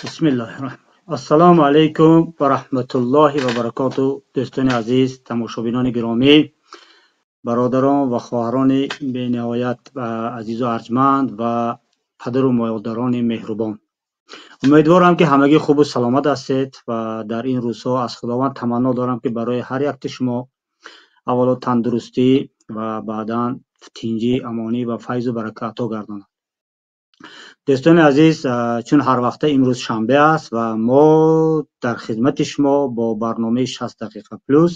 Бисмиллоҳи раҳмон. Ассалому алайкум ва раҳматуллоҳи ва баракоту. Дӯстони азиз, тамошобинони гиромӣ, бародарон ва хоҳарони бениҳоят азизу арҷманд ва падару модарони меҳрубон. Умедворам, ки ҳамагӣ хубу саломат ҳастед ва дар ин рӯзҳо аз Худованд таманно дорам, ки барои ҳар якти шумо аввало тандурустӣ ва баъдан тинҷӣ, амонӣ ва файзу барака ато гардонад. Дӯстони азиз, чун ҳар вақта имрӯз шанбе аст ва мо дар хизмати шумо бо барномаи 60 дақиқа плюс,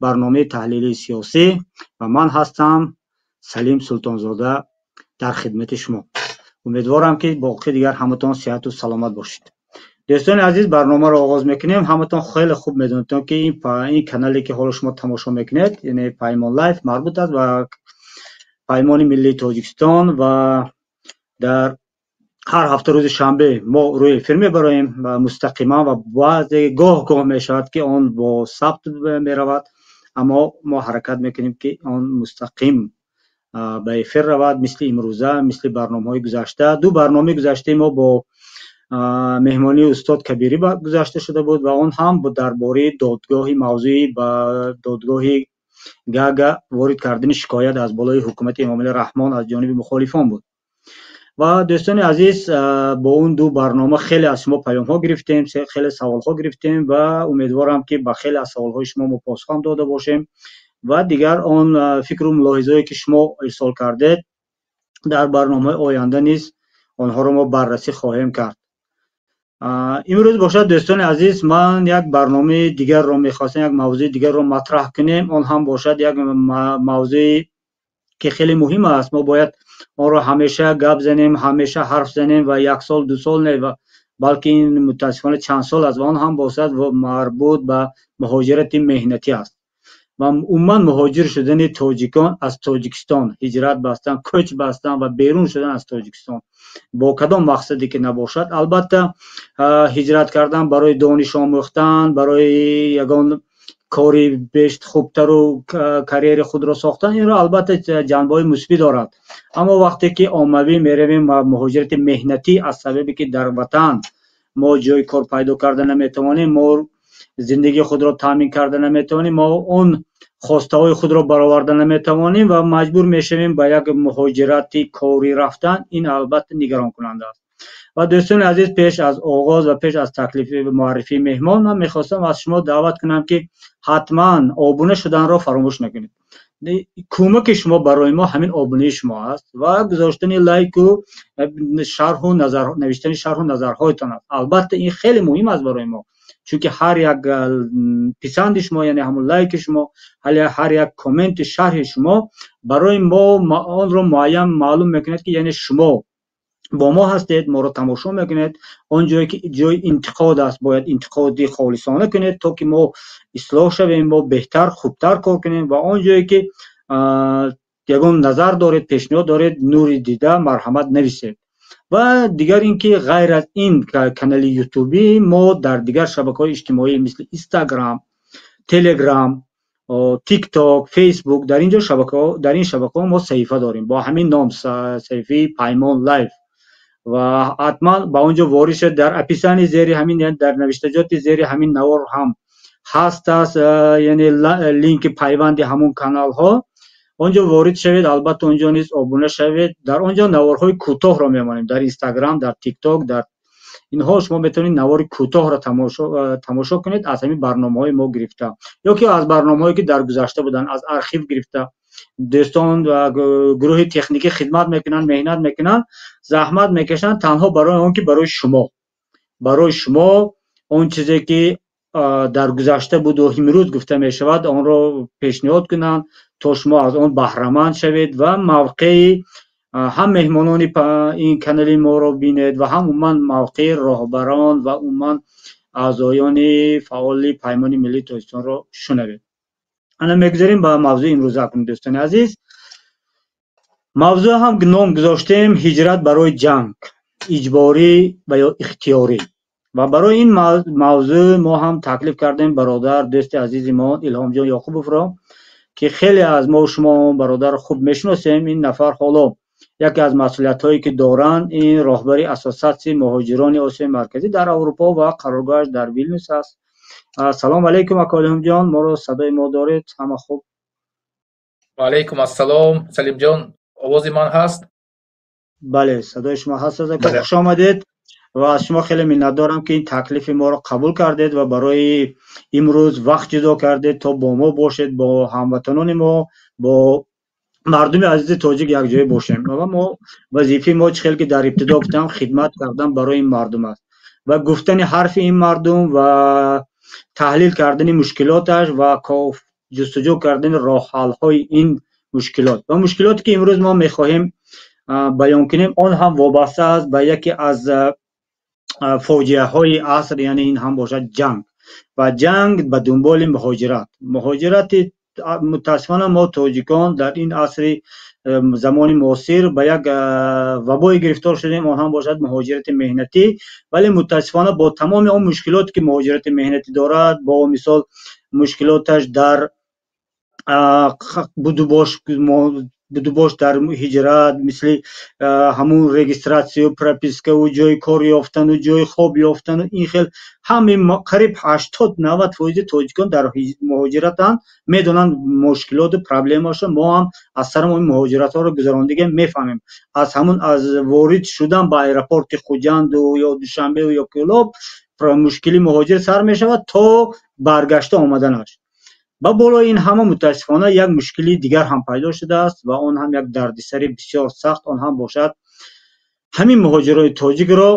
барномаи таҳлилии сиёсӣ, ва ман ҳастам Салим Султонзода дар хидмати шумо. Умедворам, ки боқӣ дигар ҳаматон сиҳату саломат бошед. Дӯстони азиз, барномаро оғоз мекунем. Ҳаматон хеле хуб медонед, ки ин канале, ки ҳоло шумо тамошо мекунед, яъне Паймон Лайф, марбут аст ба Паймони миллии Тоҷикистон ва дар ҳар ҳафта рӯзи шанбе мо рӯи эфир мебароем мустақиман ва баъзе гоҳ гоҳ мешавад, ки он бо сабт меравад, аммо мо ҳаракат мекунем, ки он мустақим ба эфир равад, мисли имрӯза, мисли барномаҳои гузашта. Ду барномаи гузаштаи мо бо меҳмонии устод Кабирӣ гузашта шуда буд ва он ҳам дар бораи додгоҳи мавзӯи ба додгоҳи Гаага ворид кардани шикоят аз болои ҳукумати Эмомалӣ Раҳмон аз ҷониби мухолифон буд. Ва дӯстони азиз, бо он ду барнома хеле аз шумо паёмҳо гирифтем, хеле саволҳо гирифтем ва умедворам, ки ба хеле аз саволҳои шумо мо посух ҳам дода бошем ва дигар он фикру мулоҳизаое, ки шумо ирсол кардед, дар барномаҳои оянда низ онҳоро мо баррасӣ хоҳем кард. Имрӯз бошад, дӯстони азиз, ман як барномаи дигарро мехостам, як мавзӯи дигарро матраҳ кунем. Он ҳам бошад як мавзӯе, ки хеле муҳим аст. Мо бояд онро ҳамеша гап занем, ҳамеша ҳарф занем ва як сол, ду сол не, балки ин мутаассифона чанд сол аст ва он ҳам бошад марбут ба муҳоҷирати меҳнатӣ аст ва умуман муҳоҷир шудани тоҷикон аз Тоҷикистон, ҳиҷрат бастан, кӯч бастан ва берун шудан аз Тоҷикистон бо кадом мақсаде ки набошад. Албатта, ҳиҷрат кардан барои дониш омӯхтан, барои ягон кори беш хубтару карьери худро сохтан, инро албатта ҷанбаҳои мусбӣ дорад. Аммо вақте ки оммавӣ меравем ва муҳоҷирати меҳнатӣ аз сабабе ки дар ватан мо ҷои кор пайдо карда наметавонем, мо зиндагии худро таъмин карда наметавонем, мо он хостаҳои худро бароварда наметавонем ва маҷбур мешавем ба як муҳоҷирати корӣ рафтан, ин албатта нигаронкунанда аст. Ва дӯстони азиз, пеш аз оғоз ва пеш аз таклифи муаррифии меҳмон ман мехостам аз шумо даъват кунам, ки ҳатман обуна шуданро фаромӯш накунед. Кӯмаки шумо барои мо ҳамин обунаи шумо аст ва гузоштани лайку шарҳу назар, навиштани шарҳу назарҳоятон аст. Албатта, ин хеле муҳим аст барои мо, чунки ҳар як писанди шумо, яъне ҳамун лайки шумо, ҳар як комменти шарҳи шумо барои мо онро муайян маълум мекунад, ки яъне шумо бо мо ҳастед, моро тамошо мекунед. Он ҷое ки ҷои интиқод аст, бояд интиқоди холисона кунед, то ки мо ислоҳ шавем, мо беҳтар, хубтар кор кунем. Ва он ҷое ки ягон назар доред, пешниҳод доред, нури дида, марҳамат, нависед. Ва дигар ин ки ғайр аз ин канали ютубӣ мо дар дигар шабакаҳои иҷтимоӣ, мисли Инстаграм, Телеграм, Тикток, Фейсбук, дар ин ҷо шабакаҳо, дар ин шабакаҳо мо саҳифа дорем бо ҳамин ном, саҳифаи Паймон Лайф, ва ҳатман ба он ҷо ворид шавед. Дар описании зери ҳамин, яъне дар навиштаҷоти зери ҳамин навор ҳам ҳаст аст, яъне линки пайванди ҳамун каналҳо. Он ҷо ворид шавед, албатта он ҷо низ обуна шавед. Дар он ҷо наворҳои кӯтоҳро мемонем. Дар Инстаграм, дар Тикток, дар инҳо шумо метавонед навори кӯтоҳро тамошо кунед аз ҳамин барномаҳои мо гирифта ё ки аз барномаҳое, ки дар гузашта буданд, аз архив гирифта. Дӯстон ва гурӯҳи техникӣ хидмат мекунанд, меҳнат мекунанд, заҳмат мекашанд танҳо барои он ки барои шумо он чизе, ки дар гузашта буду имрӯз гуфта мешавад, онро пешниҳод кунанд, то шумо аз он баҳраманд шавед ва мавқеи ҳам меҳмонони ин канали моро бинед ва ҳам умуман мавқеи роҳбарон ва умуман аъзоёни фаъоли Паймони миллии Тоҷикистонро шунавед. Ана мегузарем ба мавзӯи имрӯза. Акнун, дӯстони азиз, мавзӯъ ҳам ном гузоштем: ҳиҷрат барои ҷанг, иҷборӣ ва ё ихтиёрӣ. Ва барои ин мавзӯъ мо ҳам таклиф кардем бародар, дӯсти азизи мо Илҳомҷон Ёқубовро, ки хеле аз мо шумо бародарро хуб мешиносем. Ин нафар ҳоло Яке аз масъулиятҳое ки доранд, ин роҳбари Ассотсиатсияи муҳоҷирони Осиёи Марказӣ дар Аврупо ва қароргоҳаш дар Вилнюс аст. Салом алейкум, ака Илҳомҷон, моро садои мо доред? Ҳама хуб? Ва алейкум ассалом, Салимҷон, овози ман ҳаст? Бале, садои шумо ҳаст, ака. Хуш омадед ва аз шумо хеле миннатдорам, ки ин таклифи моро қабул кардед ва барои имрӯз вақт ҷудо кардед, то бо мо бошед, бо ҳамватанони мо, бо мардуми азизи тоҷик якҷоя бошем. Ва мо вазифаи мо, чӣ хел ки дар ибтидо гуфтам, хидмат кардан барои ин мардум аст ва гуфтани ҳарфи ин мардум ва таҳлил кардани мушкилоташ ва ҷустуҷӯ кардани роҳҳалҳои ин мушкилот. Ва мушкилоте ки имрӯз мо мехоҳем баён кунем, он ҳам вобаста аст ба яке аз фоҷиаҳои аср, яъне ин ҳам бошад ҷанг ва ҷанг ба дунболи муҳоҷират. Муҳоҷирати мутаассифона мо тоҷикон дар ин асри замони муосир ба як вабое гирифтор шудем, он ҳам бошад муҳоҷирати меҳнатӣ. Вале мутаассифона бо тамоми он мушкилоте ки муҳоҷирати меҳнатӣ дорад, бо мисол мушкилоташ дар будубош дар ҳиҷрат, мисли ҳамун регистратсию пропискаву ҷои кор ёфтану ҷои хоб ёфтану ин хел, ҳамаи қариб 80-90% тоҷикон дар муҳоҷиратанд, медонанд мушкилоту проблемаашо. Мо ҳам аз сари ин муҳоҷиратҳоро гузарондагем, мефаҳмем. Аз ҳамун аз ворид шудан ба аэропорти Хуҷанду ё Душанбеу ё Кӯлоб мушкили муҳоҷир сар мешавад то баргашта омаданаш. Ба болои ин ҳама мутаассифона як мушкили дигар ҳам пайдо шудааст ва он ҳам як дардисари бисёр сахт, он ҳам бошад ҳамин муҳоҷирони тоҷикро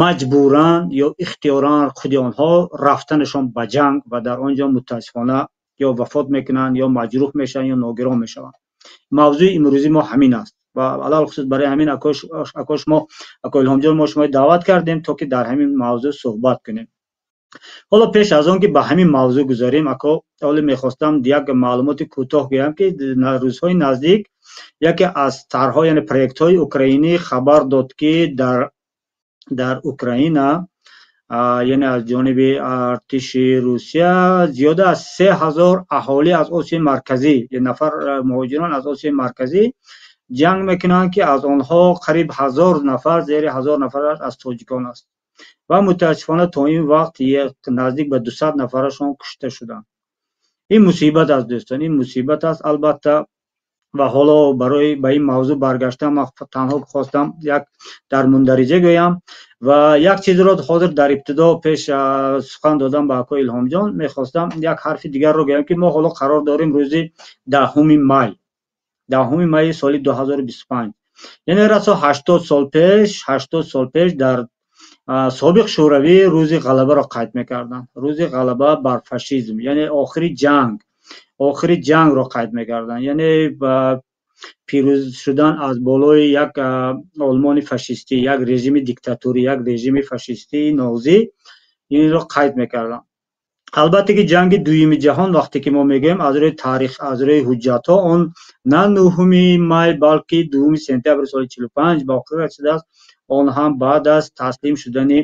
маҷбуран ё ихтиёран худи онҳо рафтанашон ба ҷанг ва дар он ҷо мутаассифона ё вафот мекунанд, ё маҷрӯҳ мешаванд, ё ногирон мешаванд. Мавзӯи имрӯзи мо ҳамин аст ва алалхусус барои ҳамин ако шумо, ако Илҳомҷон, мо шуморо даъват кардем, то ки дар ҳамин мавзӯъ суҳбат кунем. Ҳоло пеш аз он ки ба ҳамин мавзӯъ гузарем, ако, ҳоло мехостам як маълумоти кӯтоҳ гӯям, ки рӯзҳои наздик яке аз тарҳҳо, яъне проектҳои украинӣ хабар дод, ки дар Украина, яъне аз ҷониби артиши Русия, зиёда аз 3000 аҳолӣ аз Осиёи Марказӣ, нафар муҳоҷирон аз Осиёи Марказӣ ҷанг мекунанд, ки аз онҳо қариб 1000 нафар, зери 1000 нафар аз тоҷикон аст. Ва мутаассифона то ин вақт наздик ба 200 нафарашон кушта шуданд. Ин мусибат аст, дӯстон, ин мусибат аст албатта. Ва ҳоло барои ба ин мавзӯъ баргаштан ман танҳо хостам як дар мундариҷа гӯям ва як чизро ҳозир дар ибтидо пеш сухан додам ба акои Илҳомҷон, мехостам як ҳарфи дигарро гӯям, ки мо ҳоло қарор дорем рӯзи 10 май, 10 майи соли 2025, яъне расо 80 сол пеш, 80 сол пеш дар собиқ Шӯравӣ рӯзи ғалабаро қайд мекарданд, рӯзи ғалаба бар фашизм, яъне охири ҷанг, охири ҷангро қайд мекарданд, яъне пирӯз шудан аз болои як Олмони фашистӣ, як режими диктатурӣ, як режими фашистии нозӣ, инро қайд мекарданд. Албатта ки ҷанги дуюми ҷаҳон, вақте ки мо мегӯем, аз рӯи таърих, аз рӯи ҳуҷҷатҳо, он на 9 май, балки 2 сентябри соли 45 ба охир расидааст. Он ҳам баъд аз таслим шудани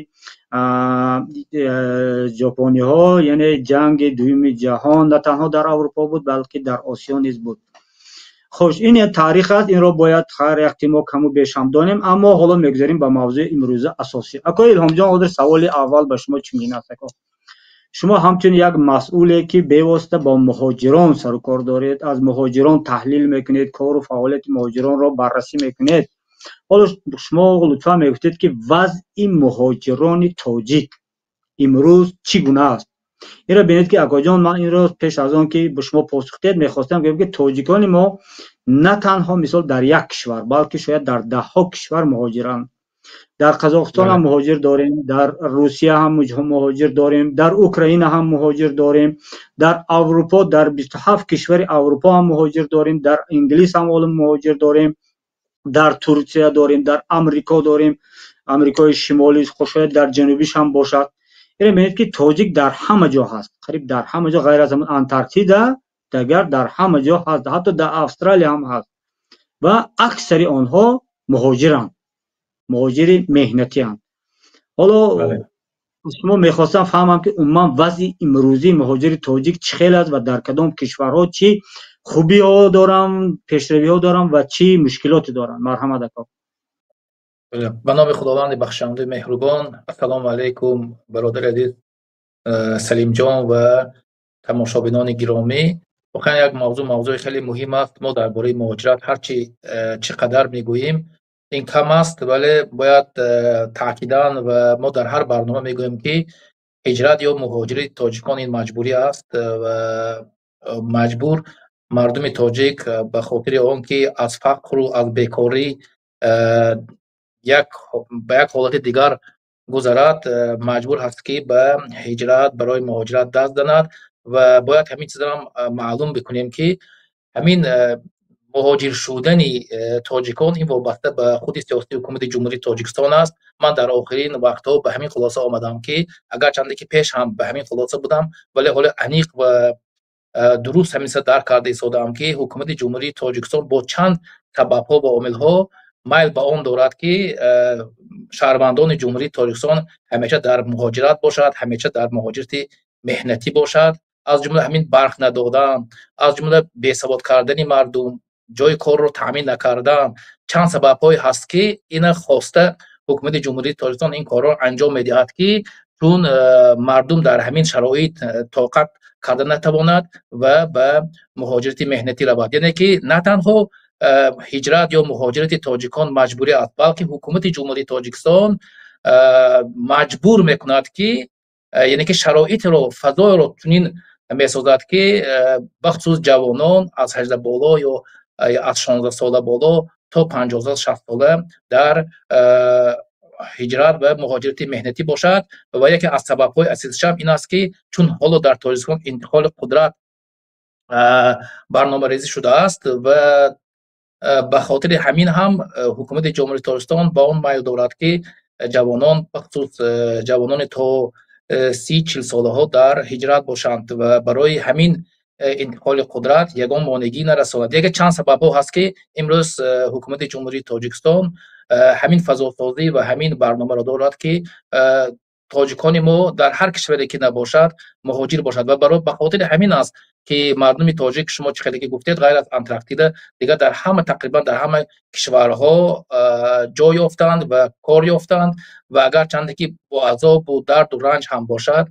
ҷопониҳо, яъне ҷанги дуюми ҷаҳон на танҳо дар Аврупо буд, балки дар Осиё низ буд. Хуш, ин як таърих аст, инро бояд ҳар якти мо каму беш ҳам донем, аммо ҳоло мегузарем ба мавзӯи имрӯза асосӣ. Акои Илҳомҷон, ҳозир саволи аввал ба шумо чунин аст, ако. Шумо ҳамчун як масъуле, ки бевосита бо муҳоҷирон сару кор доред, аз муҳоҷирон таҳлил мекунед, кору фаъолияти муҳоҷиронро баррасӣ мекунед, ҳоло шумо лутфан мегуфтед, ки вазъи муҳоҷирони тоҷик имрӯз чӣ гуна аст? Инро бинед, ки акоҷон, ман инро пеш аз он ки ба шумо посух диҳед мехостам гӯям, ки тоҷикони мо на танҳо мисол дар як кишвар, балки шояд дар даҳҳо кишвар муҳоҷиранд. Дар Қазоқистон ҳам муҳоҷир дорем, дар Русия ҳам муҳоҷир дорем, дар Украина ҳам муҳоҷир дорем, дар Аврупо, дар 27 кишвари Аврупо ҳам муҳоҷир дорем, дар Инглис ҳам ҳоло муҳоҷир дорем, дар Турсия дорем, дар Амрико дорем, Амрикои Шимолӣ, шояд дар ҷанубиш ҳам бошад. Инро мебинед, ки тоҷик дар ҳама ҷо ҳаст, қариб дар ҳама ҷо, ғайр аз ҳамон Антарктида, дигар дар ҳама ҷо ҳаст, ҳатто дар Австралия ҳам ҳаст. Ва аксари онҳо муҳоҷиранд, муҳоҷири меҳнатианд. Ҳоло шумо мехостам фаҳмам, ки умуман вазъи имрӯзии муҳоҷири тоҷик чӣ хел аст ва дар кадом кишварҳо чӣ Хубиҳо дорам, пешравиҳо дорам ва чӣ мушкилоте доранд? Марҳамат, ака. Ба номи Худованди бахшандаи меҳрубон. Ассалому алайкум, бародари азиз Салимҷон ва тамошобинони гиромӣ. Воқеан, як мавзӯъ, мавзӯи хеле муҳим аст. Мо дар бораи муҳоҷират ҳарчи чӣ қадар мегӯем, ин кам аст, вале бояд таъкидан ва мо дар ҳар барнома мегӯем, ки ҳиҷрат ё муҳоҷирати тоҷикон ин маҷбурӣ аст ва маҷбур мардуми тоҷик ба хотири он ки аз фақру аз бекорӣ як ба як ҳолати дигар гузарад, маҷбур ҳаст, ки ба ҳиҷрат, барои муҳоҷират даст занад. Ва бояд ҳамин чизро маълум бикунем, ки ҳамин муҳоҷир шудани тоҷикон ин вобаста ба худи сиёсати ҳукумати Ҷумҳурии Тоҷикистон аст. Ман дар охирин вақтҳо ба ҳамин хулоса омадам, ки агарчанде ки пеш ҳам ба ҳамин хулоса будам, вале ҳоло аниқ ва дуруст ҳамин чиза дарк карда истодаам, ки ҳукумати Ҷумҳурии Тоҷикистон бо чанд сабабҳо ва омилҳо майл ба он дорад, ки шаҳрвандони Ҷумҳурии Тоҷикистон ҳамеша дар муҳоҷират бошад, ҳамеша дар муҳоҷирати меҳнатӣ бошад. Аз ҷумла ҳамин барқ надодан, аз ҷумла бесавод кардани мардум, ҷои корро таъмин накардан, чанд сабабҳое ҳаст, ки ина хоста ҳукумати Ҷумҳурии Тоҷикистон ин корро анҷом медиҳад, ки чун мардум дар ҳамин шароит тоқат карда натавонад ва ба муҳоҷирати меҳнатӣ равад. Яъне ки на танҳо ҳиҷрат ё муҳоҷирати тоҷикон маҷбурӣ аст, балки ҳукумати Ҷумҳурии Тоҷикистон маҷбур мекунад, ки яъне ки шароитро, фазоеро чунин месозад, ки бахусус ҷавонон аз 18 боло ё аз 16 сола боло то 50, 60 сола дар ҳиҷрат ва муҳоҷирати меҳнатӣ бошад. Ва яке аз сабабҳои асосишам ин аст, ки чун ҳоло дар Тоҷикистон интиқоли қудрат барномарезӣ шудааст ва ба хотири ҳамин ҳам ҳукумати Ҷумҳурии Тоҷикистон ба он майл дорад, ки ҷавонон, бахусус ҷавонони то 30, 40 солаҳо дар ҳиҷрат бошанд ва барои ҳамин интиқоли қудрат ягон монеъгӣ нарасонад. Яке чанд сабабҳо ҳаст, ки имрӯз ҳукумати Ҷумҳурии Тоҷикистон ҳамин фазосозӣ ва ҳамин барномаро дорад, ки тоҷикони мо дар ҳар кишваре ки набошад, муҳоҷир бошад. Ва ба хотири ҳамин аст, ки мардуми тоҷик, шумо чӣ хеле ки гуфтед, ғайр аз Антарктида дигар дар ҳама, тақрибан дар ҳама кишварҳо ҷой ёфтанд ва кор ёфтанд. Ва агарчанде ки бо азобу дарду ранҷ ҳам бошад,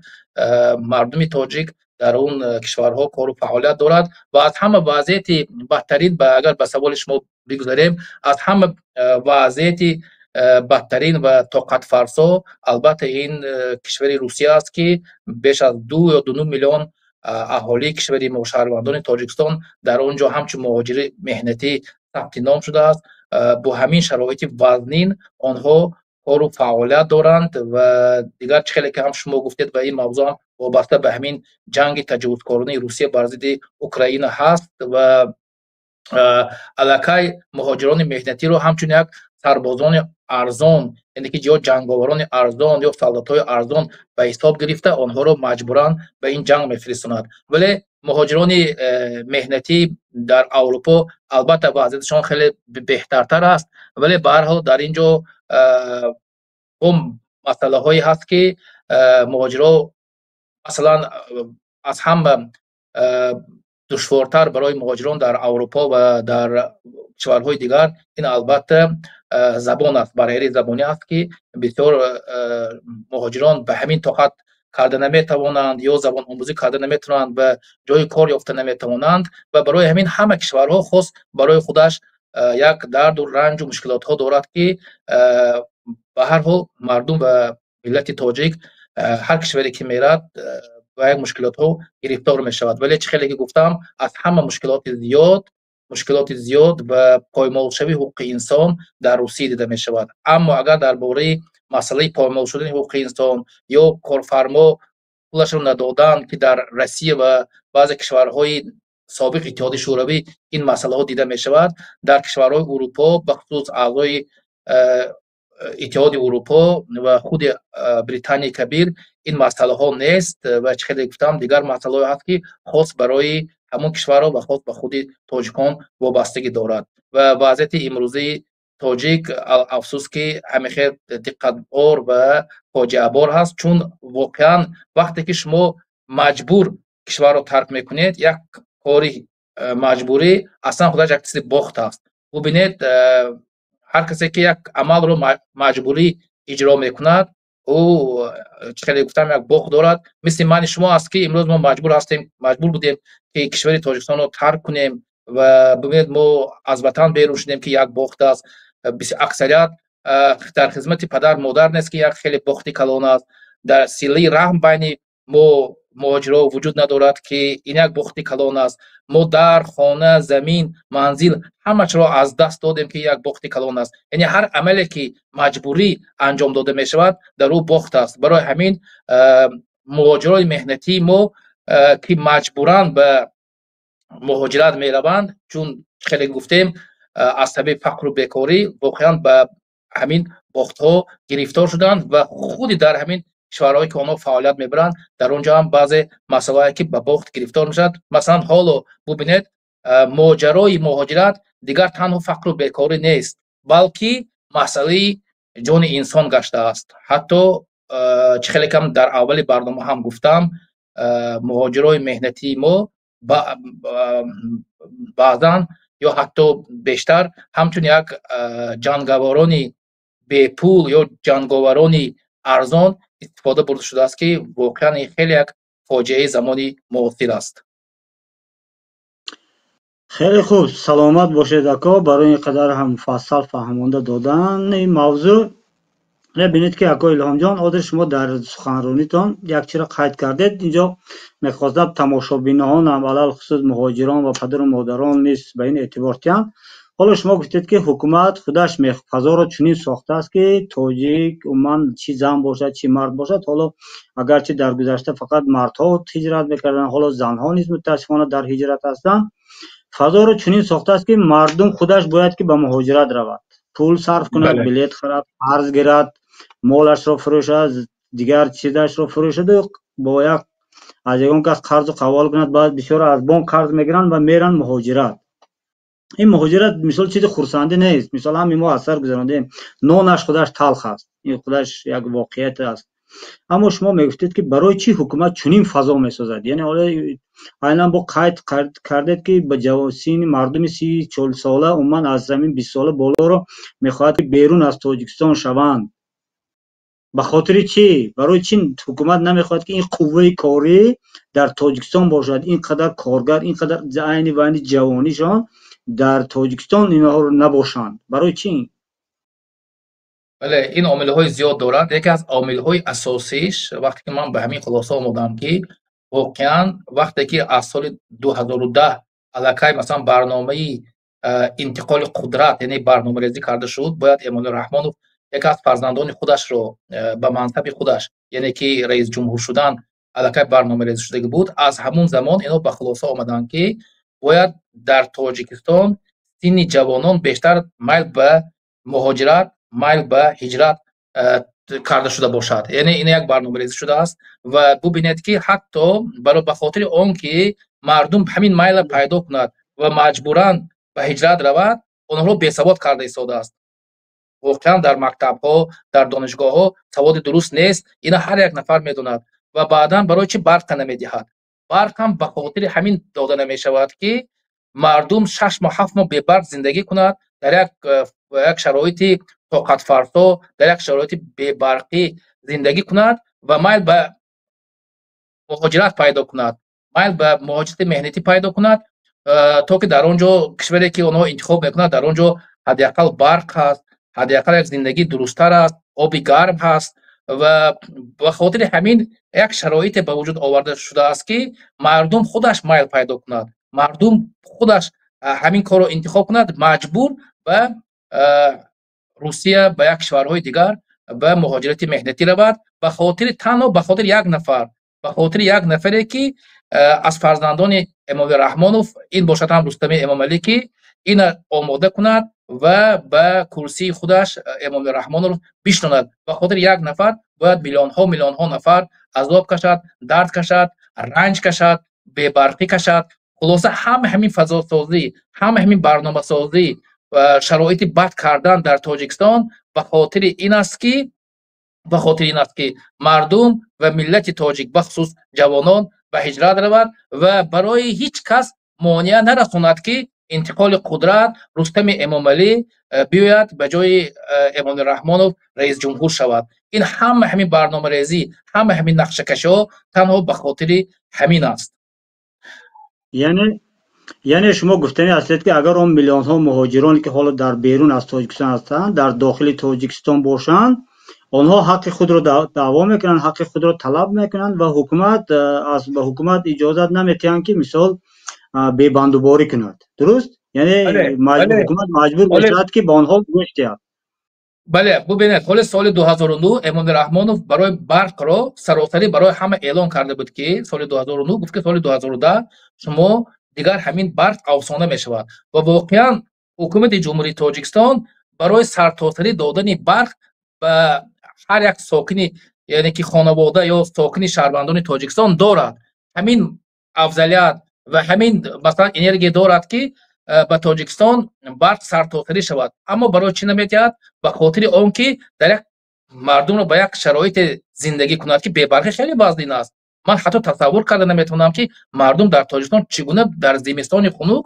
мардуми тоҷик дар он кишварҳо кору фаъолият дорад. Ва аз ҳама вазъияти бадтарин, агар ба саволи шумо бигузарем, аз ҳама вазъияти бадтарин ва тоқатфарсо албатта ин кишвари Русия аст, ки беш аз 2 ё 2.5 миллион аҳолии кишвари мо, шаҳрвандони Тоҷикистон, дар он ҷо ҳамчун муҳоҷири меҳнатӣ сабти ном шудааст. Бо ҳамин шароити вазнин онҳо кору фаъолият доранд. Ва дигар чӣ хеле ки ҳам шумо гуфтед, ва ин мавзӯъ ҳам вобаста ба ҳамин ҷанги таҷовузкоронаи Русия бар зидди Украина ҳаст ва аллакай муҳоҷирони меҳнатиро ҳамчун як сарбозони арзон, яъне ки ё ҷанговарони арзон, ё солдатҳои арзон ба ҳисоб гирифта, онҳоро маҷбуран ба ин ҷанг мефиристонад. Вале муҳоҷирони меҳнатӣ дар Аврупо албатта вазъияташон хеле беҳтартар аст, вале ба ҳар ҳол дар ин ҷо бо масъалаҳое ҳаст, ки муҳоҷиро масалан аз ҳама душвортар барои муҳоҷирон дар Аврупо ва дар кишварҳои дигар ин албатта забон аст, барьери забонӣ аст, ки бисёр муҳоҷирон ба ҳамин тоқат карда наметавонанд ё забономӯзӣ карда наметавонанд ва ҷои кор ёфта наметавонанд. Ва барои ҳамин ҳама кишварҳо хос барои худаш як дарду ранҷу мушкилотҳо дорад, ки ба ҳар ҳол мардум ва миллати тоҷик ҳар кишваре ки мерад, ба як мушкилотҳо гирифтор мешавад. Вале чӣ хеле ки гуфтам, аз ҳама мушкилоти зиёд ва поймолшавии ҳуқуқи инсон дар Русия дида мешавад. Аммо агар дар бораи масъалаи поймол шудани ҳуқуқи инсон ё корфармо пулашро надодан, ки дар Россия ва баъзе кишварҳои собиқ Иттиҳоди Шӯравӣ ин масъалаҳо дида мешавад, дар кишварҳои Урупо, бахусус аъзои Иттиҳоди Урупо ва худи Британияи Кабир, ин масъалаҳо нест. Ва чӣ хеле гуфтам, дигар масъалаҳое ҳаст, ки хос барои ҳамон кишварҳо ва хос ба худи тоҷикон вобастагӣ дорад. Ва вазъияти имрӯзаи тоҷик, афсӯс, ки ҳамихел диққатбор ва фоҷиабор ҳаст, чун воқеан вақте ки шумо маҷбур кишварро тарк мекунед, як кори маҷбурӣ аслан худаш як чизи бохт аст. Бубинед, ҳар касе ки як амалро маҷбурӣ иҷро мекунад, ӯ, чӣ хеле гуфтам, як бохт дорад. Мисли мани шумо аст, ки имрӯз мо маҷбур ҳастем, маҷбур будем, ки кишвари Тоҷикистонро тарк кунем ва бубинед, мо аз ватан берун шудем, ки як бохт аст. Аксарият дар хизмати падар модар нест, ки як хеле бохти калон аст. Дар силаи раҳм байни мо муҳоҷиро вуҷуд надорад, ки ин як бохти калон аст. Мо дар хона, замин, манзил ҳамашро аз даст додем, ки як бохти калон аст. Яъне ҳар амале ки маҷбурӣ анҷом дода мешавад, дар ӯ бохт аст. Барои ҳамин муҳоҷирони меҳнатии мо, ки маҷбуран ба муҳоҷират мераванд, чун хеле гуфтем, аз сабаби фақру бекорӣ, воқеан ба ҳамин бохтҳо гирифтор шуданд ва худи дар ҳамин кишварҳое ки онҳо фаъолият мебаранд, дар он ҷо ҳам баъзе масъалаҳое ки ба бохт гирифтор мешаванд. Масалан, ҳоло бубинед, моҷарои муҳоҷират дигар танҳо фақру бекорӣ нест, балки масъалаи ҷони инсон гаштааст. Ҳатто чӣ хеле кам дар аввали барнома ҳам гуфтам, муҳоҷирои меҳнатии мо баъзан ё ҳатто бештар ҳамчун як ҷангаварони бепул ё ҷанговарони арзон истифода бурда шудааст, ки воқеан ин хеле як фоҷиаи замони муосир аст. Хеле хуб, саломат бошед, ако, барои ин қадар ҳам муфассал фаҳмонда додан ин мавзӯъ. Бинед, ки ако Илҳомҷон, ҳозир шумо дар суханронитон як чиро қайд кардед. Инҷо мехостам тамошобиноҳонам, алалхусус муҳоҷирон ва падару модарон низ ба ин эътибор диҳанд. Ҳоло шумо гуфтед, ки ҳукумат худаш фазоро чунин сохтааст, ки тоҷик умуман, чӣ зан бошад, чӣ мард бошад, ҳоло агарчи дар гузашта фақат мардҳо ҳиҷрат мекарданд, ҳоло занҳо низ мутаассифона дар ҳиҷрат ҳастанд. Фазоро чунин сохтааст, ки мардум худаш бояд ки ба муҳоҷират равад, пул сарф кунад, билет харад, қарз гирад, молашро фурӯшад, дигар чизашро фурӯшаду бо як аз ягон кас қарзу қавол кунад. Баъд бисёр аз бонк қарз мегиранд ва меранд муҳоҷират. Ин муҳоҷират мисол чизи хурсандӣ нест. Мисол, ҳами мо аз сар гузарондем, нонаш худаш талх аст, ин худаш як воқеият аст. Аммо шумо мегуфтед, ки барои чӣ ҳукумат чунин фазо месозад? Яъне ҳоло айнан бо қайд кардед, ки ба синни мардуми 30-40 сола, умуман аз замин 20 сола болоро мехоҳад, ки берун аз Тоҷикистон шаванд. Ба хотири чӣ? Барои чӣ ҳукумат намехоҳад, ки ин қувваи корӣ дар Тоҷикистон бошад, ин қадар коргар, ин қадар айни вайни ҷавонишон дар Тоҷикистон инҳоро набошанд? Барои чӣ? Бале, ин омилҳои зиёд дорад. Яке аз омилҳои асосиш, вақте ки ман ба ҳамин хулоса омодам, ки воқеан вақте ки аз соли 2010 аллакай, масалан, барномаи интиқоли қудрат, яъне барномарезӣ карда шуд, бояд Эмомалӣ Раҳмонов яке аз фарзандони худашро ба мансаби худаш, яъне ки раисҷумҳур шудан, аллакай барномарезӣ шудагӣ буд. Аз ҳамун замон инҳо ба хулоса омаданд, ки бояд дар Тоҷикистон синни ҷавонон бештар майл ба муҳоҷират, майл ба ҳиҷрат карда шуда бошад. Яъне ин як барномарезӣ шудааст ва бубинед, ки ҳатто ба хотири он ки мардум ҳамин майла пайдо кунад ва маҷбуран ба ҳиҷрат равад, онҳоро бесавод карда истодааст. Воқеан дар мактабҳо, дар донишгоҳҳо саводи дуруст нест, ина ҳар як нафар медонад. Ва баъдан барои чӣ барқа намедиҳад? Барқ ҳам ба хотири ҳамин дода намешавад, ки мардум 6 моҳ, 7 моҳ бебарқ зиндагӣ кунад, дар як шароити тоқатфарсо, дар як шароити бебарқӣ зиндагӣ кунад ва майл ба муҳоҷират пайдо кунад, майл ба муҳоҷирати меҳнатӣ пайдо кунад, то ки дар он ҷо, кишваре ки онҳо интихоб мекунанд, дар он ҷо ҳадди ақал барқ ҳаст, ҳадди ақал як зиндагии дурусттар аст, оби гарм ҳаст. Ва ба хотири ҳамин як шароите ба вуҷуд оварда шудааст, ки мардум худаш майл пайдо кунад, мардум худаш ҳамин корро интихоб кунад, маҷбур ба Русия, ба як кишварҳои дигар ба муҳоҷирати меҳнатӣ равад, ба хотири танҳо ба хотири як нафар, ба хотири як нафаре, ки аз фарзандони Эмомалӣ Раҳмонов ин бошад ҳам Рустами Эмомалӣ, ки ина омода кунад ва ба курсии худаш Эмомалӣ Раҳмонов бишнонад. Ба хотири як нафар бояд миллионҳо, миллионҳо нафар азоб кашад, дард кашад, ранҷ кашад, бебарқӣ кашад. Хулоса, ҳама ҳамин фазосозӣ, ҳама ҳамин барномасозӣ ва шароити бад кардан дар Тоҷикистон ба хотири ин аст, ки мардум ва миллати тоҷик, бахусус ҷавонон, ба ҳиҷрат равад ва барои ҳеҷ кас Монеа нарасонад, ки интиқоли қудрат Рустами Эмомалӣ биёяд, ба ҷои Эмомалӣ Раҳмонов раисҷумҳур шавад. Ин ҳама ҳамин барномарезӣ, ҳама ҳамин нақшакашиҳо танҳо ба хотири ҳамин аст. Яъне шумо гуфтанӣ ҳастед, ки агар он миллионҳо муҳоҷироне, ки ҳоло дар берун аз Тоҷикистон ҳастанд, дар дохили Тоҷикистон бошанд, онҳо ҳаққи худро даъво мекунанд, ҳаққи худро талаб мекунанд ва ҳукумат ба ҳукумат иҷозат намедиҳанд, ки мисол бебандуборӣ кунад. Дуруст? Яъне ҳукумат маҷбур мешавад, ки ба онҳо гӯш диҳад. Бале, бубинед, ҳоли соли 2009 Эмомалӣ Раҳмонов барои барқро саросарӣ барои ҳама эълон карда буд, ки соли 2009 гуфт, ки соли 2010 шумо дигар ҳамин барқ афсона мешавад. Ва воқеан ҳукумати Ҷумҳурии Тоҷикистон барои сартосарӣ додани барқ ба ҳар як сокини, яъне ки хонавода ё сокини шаҳрвандони Тоҷикистон дорад ҳамин афзалият ва ҳамин, масалан, энергия дорад, ки ба Тоҷикистон барқ сартосарӣ шавад. Аммо барои чӣ намедиҳад? Ба хотири он ки дар як мардумро ба як шароите зиндагӣ кунад, ки бебарқӣ хеле вазнин аст. Ман ҳатто тасаввур карда наметавонам, ки мардум дар Тоҷикистон чӣ гуна дар зимистони хунук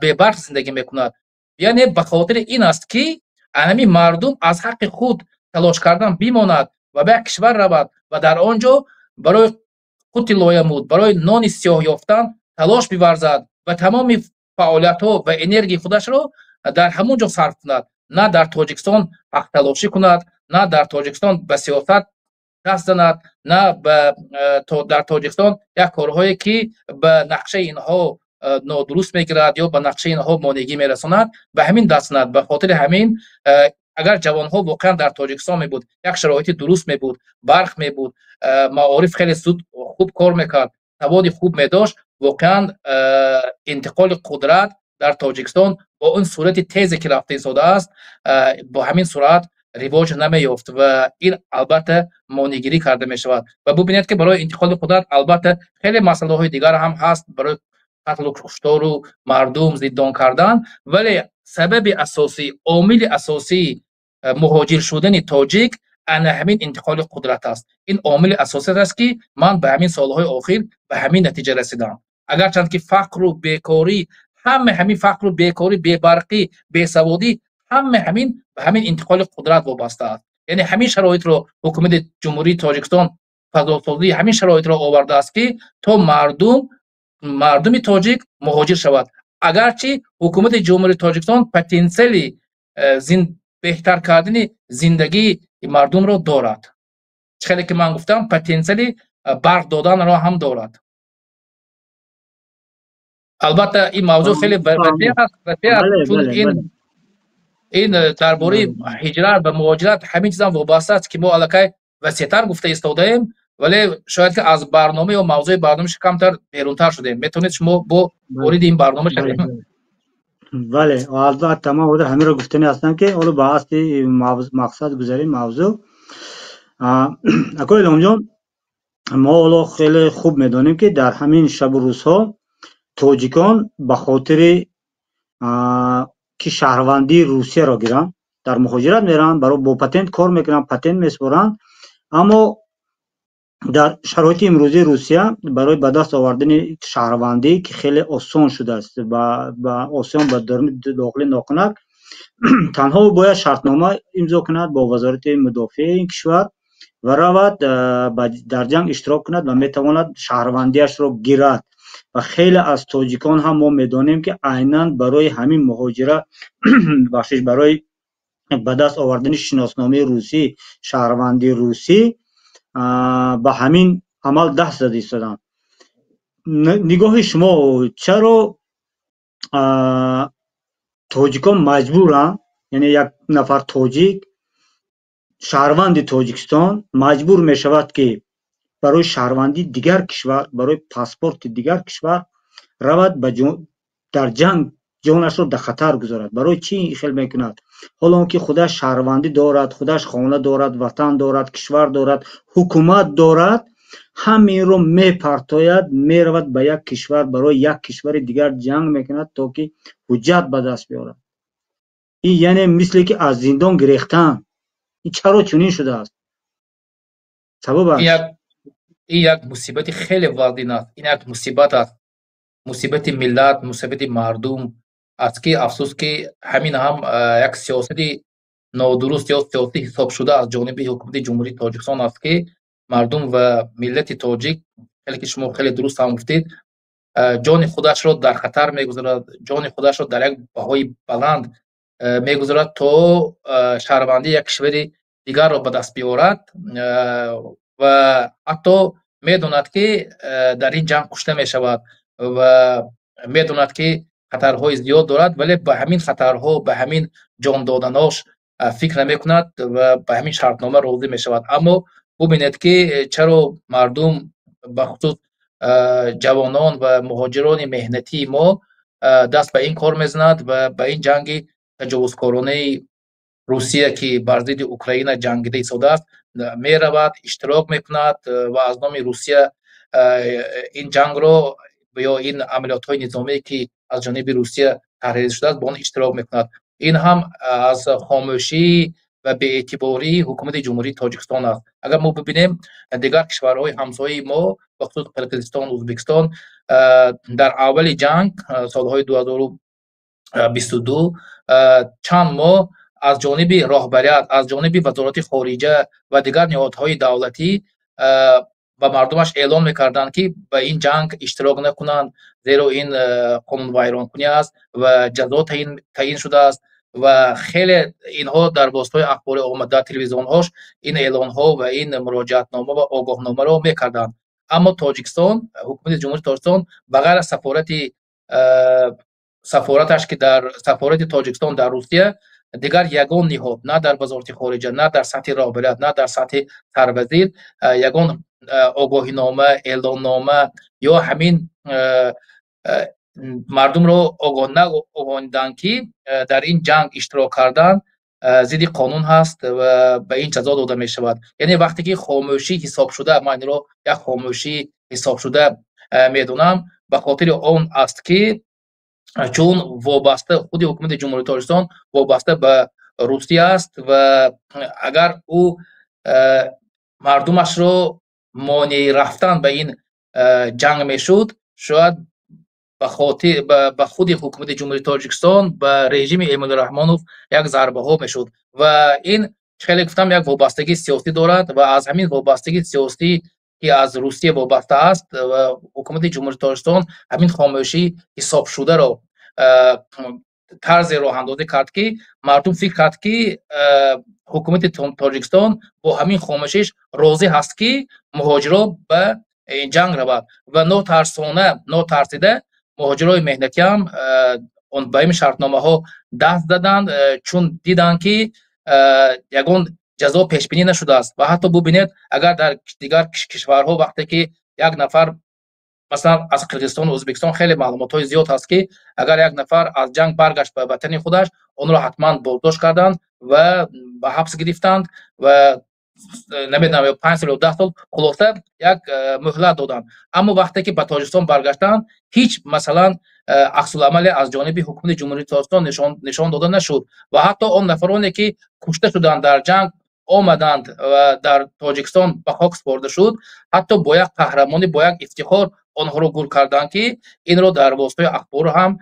бебарқ зиндагӣ мекунад. Яъне ба хотири ин аст, ки ҳамин мардум аз ҳаққи худ талош кардан бимонад ва ба як кишвар равад ва дар он ҷо барои қути лоямут, барои нони сиёҳ ёфтан талош биварзад ва тамоми фаъолиятҳо ва энергияи худашро дар ҳамон ҷо сарф кунад, на дар Тоҷикистон ҳақталошӣ кунад, на дар Тоҷикистон ба сиёсат даст занад, на дар Тоҷикистон як корҳое, ки ба нақшаи инҳо нодуруст мегирад ё ба нақшаи инҳо монеъгӣ мерасонад, ба ҳамин даст занад. Ба хотири ҳамин, агар ҷавонҳо воқеан дар Тоҷикистон мебуд, як шароити дуруст мебуд, барқ мебуд, маориф хеле зуд хуб кор мекард, саводи хуб медошт, воқеан интиқоли қудрат дар Тоҷикистон бо он сурати тезе, ки рафта истодааст, бо ҳамин суръат ривоҷ намеёфт ва ин албатта монеъгирӣ карда мешавад. Ва бубинед, ки барои интиқоли қудрат албатта хеле масъалаҳои дигар ҳам ҳаст, барои қатлу куштору мардум зиндон кардан, вале сабаби асосӣ, омили асосии муҳоҷир шудани тоҷик ана ҳамин интиқоли қудрат аст. Ин омили асосӣ аст, ки ман ба ҳамин солҳои охир ба ҳамин натиҷа расидам. Агарчанд ки фақру бекорӣ, ҳама ҳамин фақру бекорӣ, бебарқӣ, бесаводӣ, ҳама ҳамин ба ҳамин интиқоли қудрат вобаста аст. Яъне ҳамин шароитро ҳукумати Ҷумҳурии Тоҷикистон фазосозии ҳамин шароитро овардааст, ки то мардуми тоҷик муҳоҷир шавад, агарчи ҳукумати Ҷумҳурии Тоҷикистон потенсиали беҳтар кардани зиндагии мардумро дорад. Чӣ хеле ки ман гуфтам, потенсиали барқ доданро ҳам дорад. Албатта, ин мавзӯъ хеле васеъ аст, чун ин дар бораи ҳиҷрат ва муҳоҷират ҳамин чизам вобаста аст, ки мо аллакай васеътар гуфта истодаем, вале шояд ки аз барнома ё мавзӯи барномааш камтар берунтар шудем. Метавонед шумо бо вориди ин барнома шавед. Бале, албатта, ман ҳозир ҳаминро гуфтанӣ ҳастам, ки ҳоло ба асли мақсад гузарем, мавзӯъ. Акои Илҳомҷон, мо ҳоло хеле хуб медонем, ки дар ҳамин шабу рӯзҳо тоҷикон ба хотири ки шаҳрвандии Русияро гиранд, дар муҳоҷират мераванд, бо патент кор мекунанд, патент месупоранд. Аммо дар шароити имрӯзии Русия барои ба даст овардани шаҳрвандӣ, ки хеле осон шудааст, ба осон ба дохили нохунак, танҳо бояд шартнома имзо кунад бо Вазорати мудофиаи ин кишвар ва равад, дар ҷанг иштирок кунад ва метавонад шаҳрвандиашро гирад. Ва хеле аз тоҷикон ҳам мо медонем, ки айнан барои ҳамин муҳоҷира, бахшиш, барои ба даст овардани шиносномаи русӣ, шаҳрвандии русӣ, ба ҳамин амал даст зада истоданд. Нигоҳи шумо, чаро тоҷикон маҷбуранд, яъне як нафар тоҷик, шаҳрванди Тоҷикистон, маҷбур мешавад, ки барои шаҳрвандии дигар кишвар, барои паспорти дигар кишвар равад, дар ҷанг ҷонашро дар хатар гузорад? Барои чӣ ин хел мекунад, ҳоло он ки худаш шаҳрвандӣ дорад, худаш хона дорад, ватан дорад, кишвар дорад, ҳукумат дорад? Ҳаминро мепартояд, меравад ба як кишвар, барои як кишвари дигар ҷанг мекунад, то ки ҳуҷҷат ба даст биёрад. Ин яъне мисле ки аз зиндон гирехтан. Ин чаро чунин шудааст? Сабабаш? Ин як мусибати хеле вазнин аст, ин як мусибат аст. Мусибати миллат, мусибати мардум аст, ки афсӯс, ки ҳамин ҳам як сиёсати нодуруст ё сиёсӣ ҳисобшуда аз ҷониби ҳукумати Ҷумҳурии Тоҷикистон аст, ки мардум ва миллати тоҷик, хеле ки шумо хеле дуруст ҳам гуфтед, ҷони худашро дар хатар мегузорад, ҷони худашро дар як баҳои баланд мегузорад, то шаҳрвандии як кишвари дигарро ба даст биёрад ва ҳатто медонад, ки дар ин ҷанг кушта мешавад, ва медонад, ки хатарҳои зиёд дорад, вале ба ҳамин хатарҳо, ба ҳамин ҷон доданош фикр намекунад ва ба ҳамин шартнома розӣ мешавад. Аммо бубинед, ки чаро мардум, бахусус ҷавонон ва муҳоҷирони меҳнатии мо, даст ба ин кор мезанад ва ба ин ҷанги таҷовузкоронаи Русия, ки бар зидди Украина ҷангида истодааст, меравад, иштирок мекунад ва аз номи Русия ин ҷангро ё ин амалиётҳои низомие, ки аз ҷониби Русия таҳрир шудааст, ба он иштирок мекунад. Ин ҳам аз хомӯшӣ ва беэътибории ҳукумати Ҷумҳурии Тоҷикистон аст. Агар мо бибинем, дигар кишварҳои ҳамсояи мо, бахусус Қирғизистон, Ӯзбекистон, дар аввали ҷанг, солҳои 2022, чанд моҳ аз ҷониби роҳбарият, аз ҷониби Вазорати хориҷа ва дигар ниҳодҳои давлатӣ ба мардумаш эълон мекарданд, ки ба ин ҷанг иштирок накунанд, зеро ин қонунвайронкунӣ аст ва ҷазо таъин шудааст. Ва хеле инҳо дар воситаҳои ахбори омма, дар телевизионҳош ин эълонҳо ва ин муроҷиатнома ва огоҳномаро мекарданд. Аммо Тоҷикистон, ҳукумати Ҷумҳурии Тоҷикистон, ба ғайр аз сафораташ, ки дар сафорати Тоҷикистон дар Русия, дигар ягон ниҳод, на дар Вазорати хориҷа, на дар сатҳи роҳбарият, на дар сатҳи сарвазир, ягон огоҳинома, эълоннома ё ҳамин мардумро огоҳ наогоҳониданд, ки дар ин ҷанг иштирок кардан зидди қонун ҳаст ва ба ин ҷазо дода мешавад. Яъне вақте ки хомӯшӣ ҳисобшуда, ман инро як хомӯшӣ ҳисобшуда медонам, ба хотири он аст, ки чун вобаста худи ҳукумати Ҷумҳурии Тоҷикистон вобаста ба Русия аст ва агар ӯ мардумашро монеи рафтан ба ин ҷанг мешуд, шояд ба худи ҳукумати Ҷумҳурии Тоҷикистон, ба режими Эмомалӣ Раҳмонов як зарбаҳо мешуд. Ва ин, хеле гуфтам, як вобастагии сиёсӣ дорад ва аз ҳамин вобастагии сиёсӣ, ки аз Русия вобаста аст, ва ҳукумати Ҷумҳурии Тоҷикистон ҳамин хомӯшӣ ҳисобшударо тарзе роҳандозӣ кард, ки мардум фикр кард, ки ҳукумати Тоҷикистон бо ҳамин хомӯшиш розӣ ҳаст, ки муҳоҷиро ба ҷанг равад, ва нотарсона, нотарсида муҳоҷирои меҳнатӣ ҳам ба ин шартномаҳо даст заданд, чун диданд, ки ягон ҷазо пешбинӣ нашудааст. Ва ҳатто бубинед, агар дар дигар кишварҳо вақте ки як нафар, масалан, аз Қирғизистону Ӯзбекистон хеле маълумотҳои зиёд ҳаст, ки агар як нафар аз ҷанг баргашт ба ватани худаш, онро ҳатман боздошт карданд ва ба ҳабс гирифтанд ва намедонам, ё 5 сол ё 10 сол, хулоса, як муҳлат доданд. Аммо вақте ки ба Тоҷикистон баргаштанд, ҳеҷ, масалан, аксуламале аз ҷониби ҳукумати Ҷумҳурии Тоҷикистон нишон дода нашуд. Ва ҳатто он нафароне, ки кушта шуданд дар ҷанг, омаданд ва дар Тоҷикистон ба хок супорда шуд, ҳатто бо як қаҳрамонӣ, бо як ифтихор онҳоро гур карданд, ки инро дар воситаҳои ахбор ҳам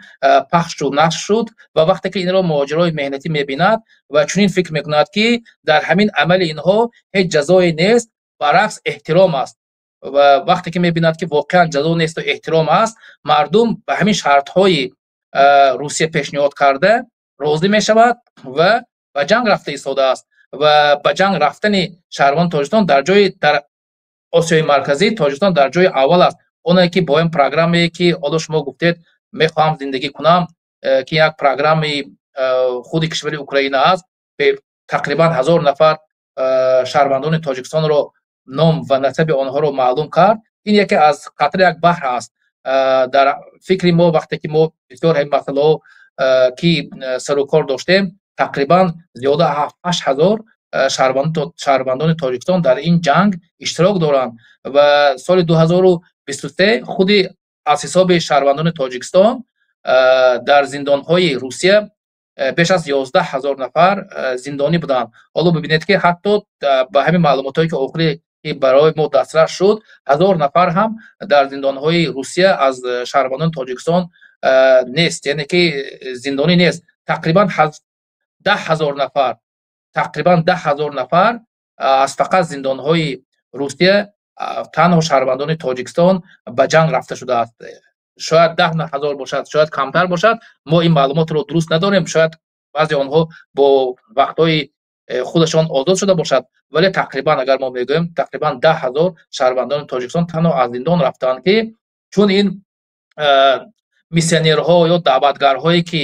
пахш шуд, нашр шуд. Ва вақте ки инро муҳоҷирои меҳнатӣ мебинад ва чунин фикр мекунад, ки дар ҳамин амали инҳо ҳеҷ ҷазое нест, баръакс эҳтиром аст, ва вақте ки мебинад, ки воқеан ҷазо несту эҳтиром аст, мардум ба ҳамин шартҳои Русия пешниҳод карда розӣ мешавад ва ба ҷанг рафта истодааст. Ва ба ҷанг рафтани шаҳрвандони Тоҷикистон дар Осиёи Марказӣ Тоҷикистон дар ҷои аввал аст. Оне ки бо ин программае, ки ҳоло шумо гуфтед, «Мехоҳам зиндагӣ кунам», ки як программаи худи кишвари Украина аст, тақрибан 1000 нафар шаҳрвандони Тоҷикистонро ном ва насаби онҳоро маълум кард, ин яке аз қатра як баҳр аст. Дар фикри мо, вақте ки мо бисёр ҳамин масъалаҳо ки сарукор доштем, тақрибан зиёда 7-8 ҳазор шаҳрвандони Тоҷикистон дар ин ҷанг иштирок доранд. Ва соли 2023 худи аз ҳисоби шаҳрвандони Тоҷикистон дар зиндонҳои Русия беш аз 11 000 нафар зиндонӣ буданд. Ҳоло бибинед, ки ҳатто ба ҳамин маълумотҳое, ки охири ки барои мо дастрас шуд, 1000 нафар ҳам дар зиндонҳои Русия аз шаҳрвандони Тоҷикистон нест, яъне ки зиндонӣ нест. Тақрибан 10 000 нафар, тақрибан 10 000 нафар аз фақат зиндонҳои Русия танҳо шаҳрвандони Тоҷикистон ба ҷанг рафта шудааст. Шояд 10 000 бошад, шояд камтар бошад, мо ин маълумотро дуруст надорем. Шояд баъзе онҳо бо вақтҳои худашон озод шуда бошад, вале тақрибан, агар мо мегӯем, тақрибан 10 000 шаҳрвандони Тоҷикистон танҳо аз зиндон рафтаанд, ки чун ин миссионерҳо ё даъватгарҳое, ки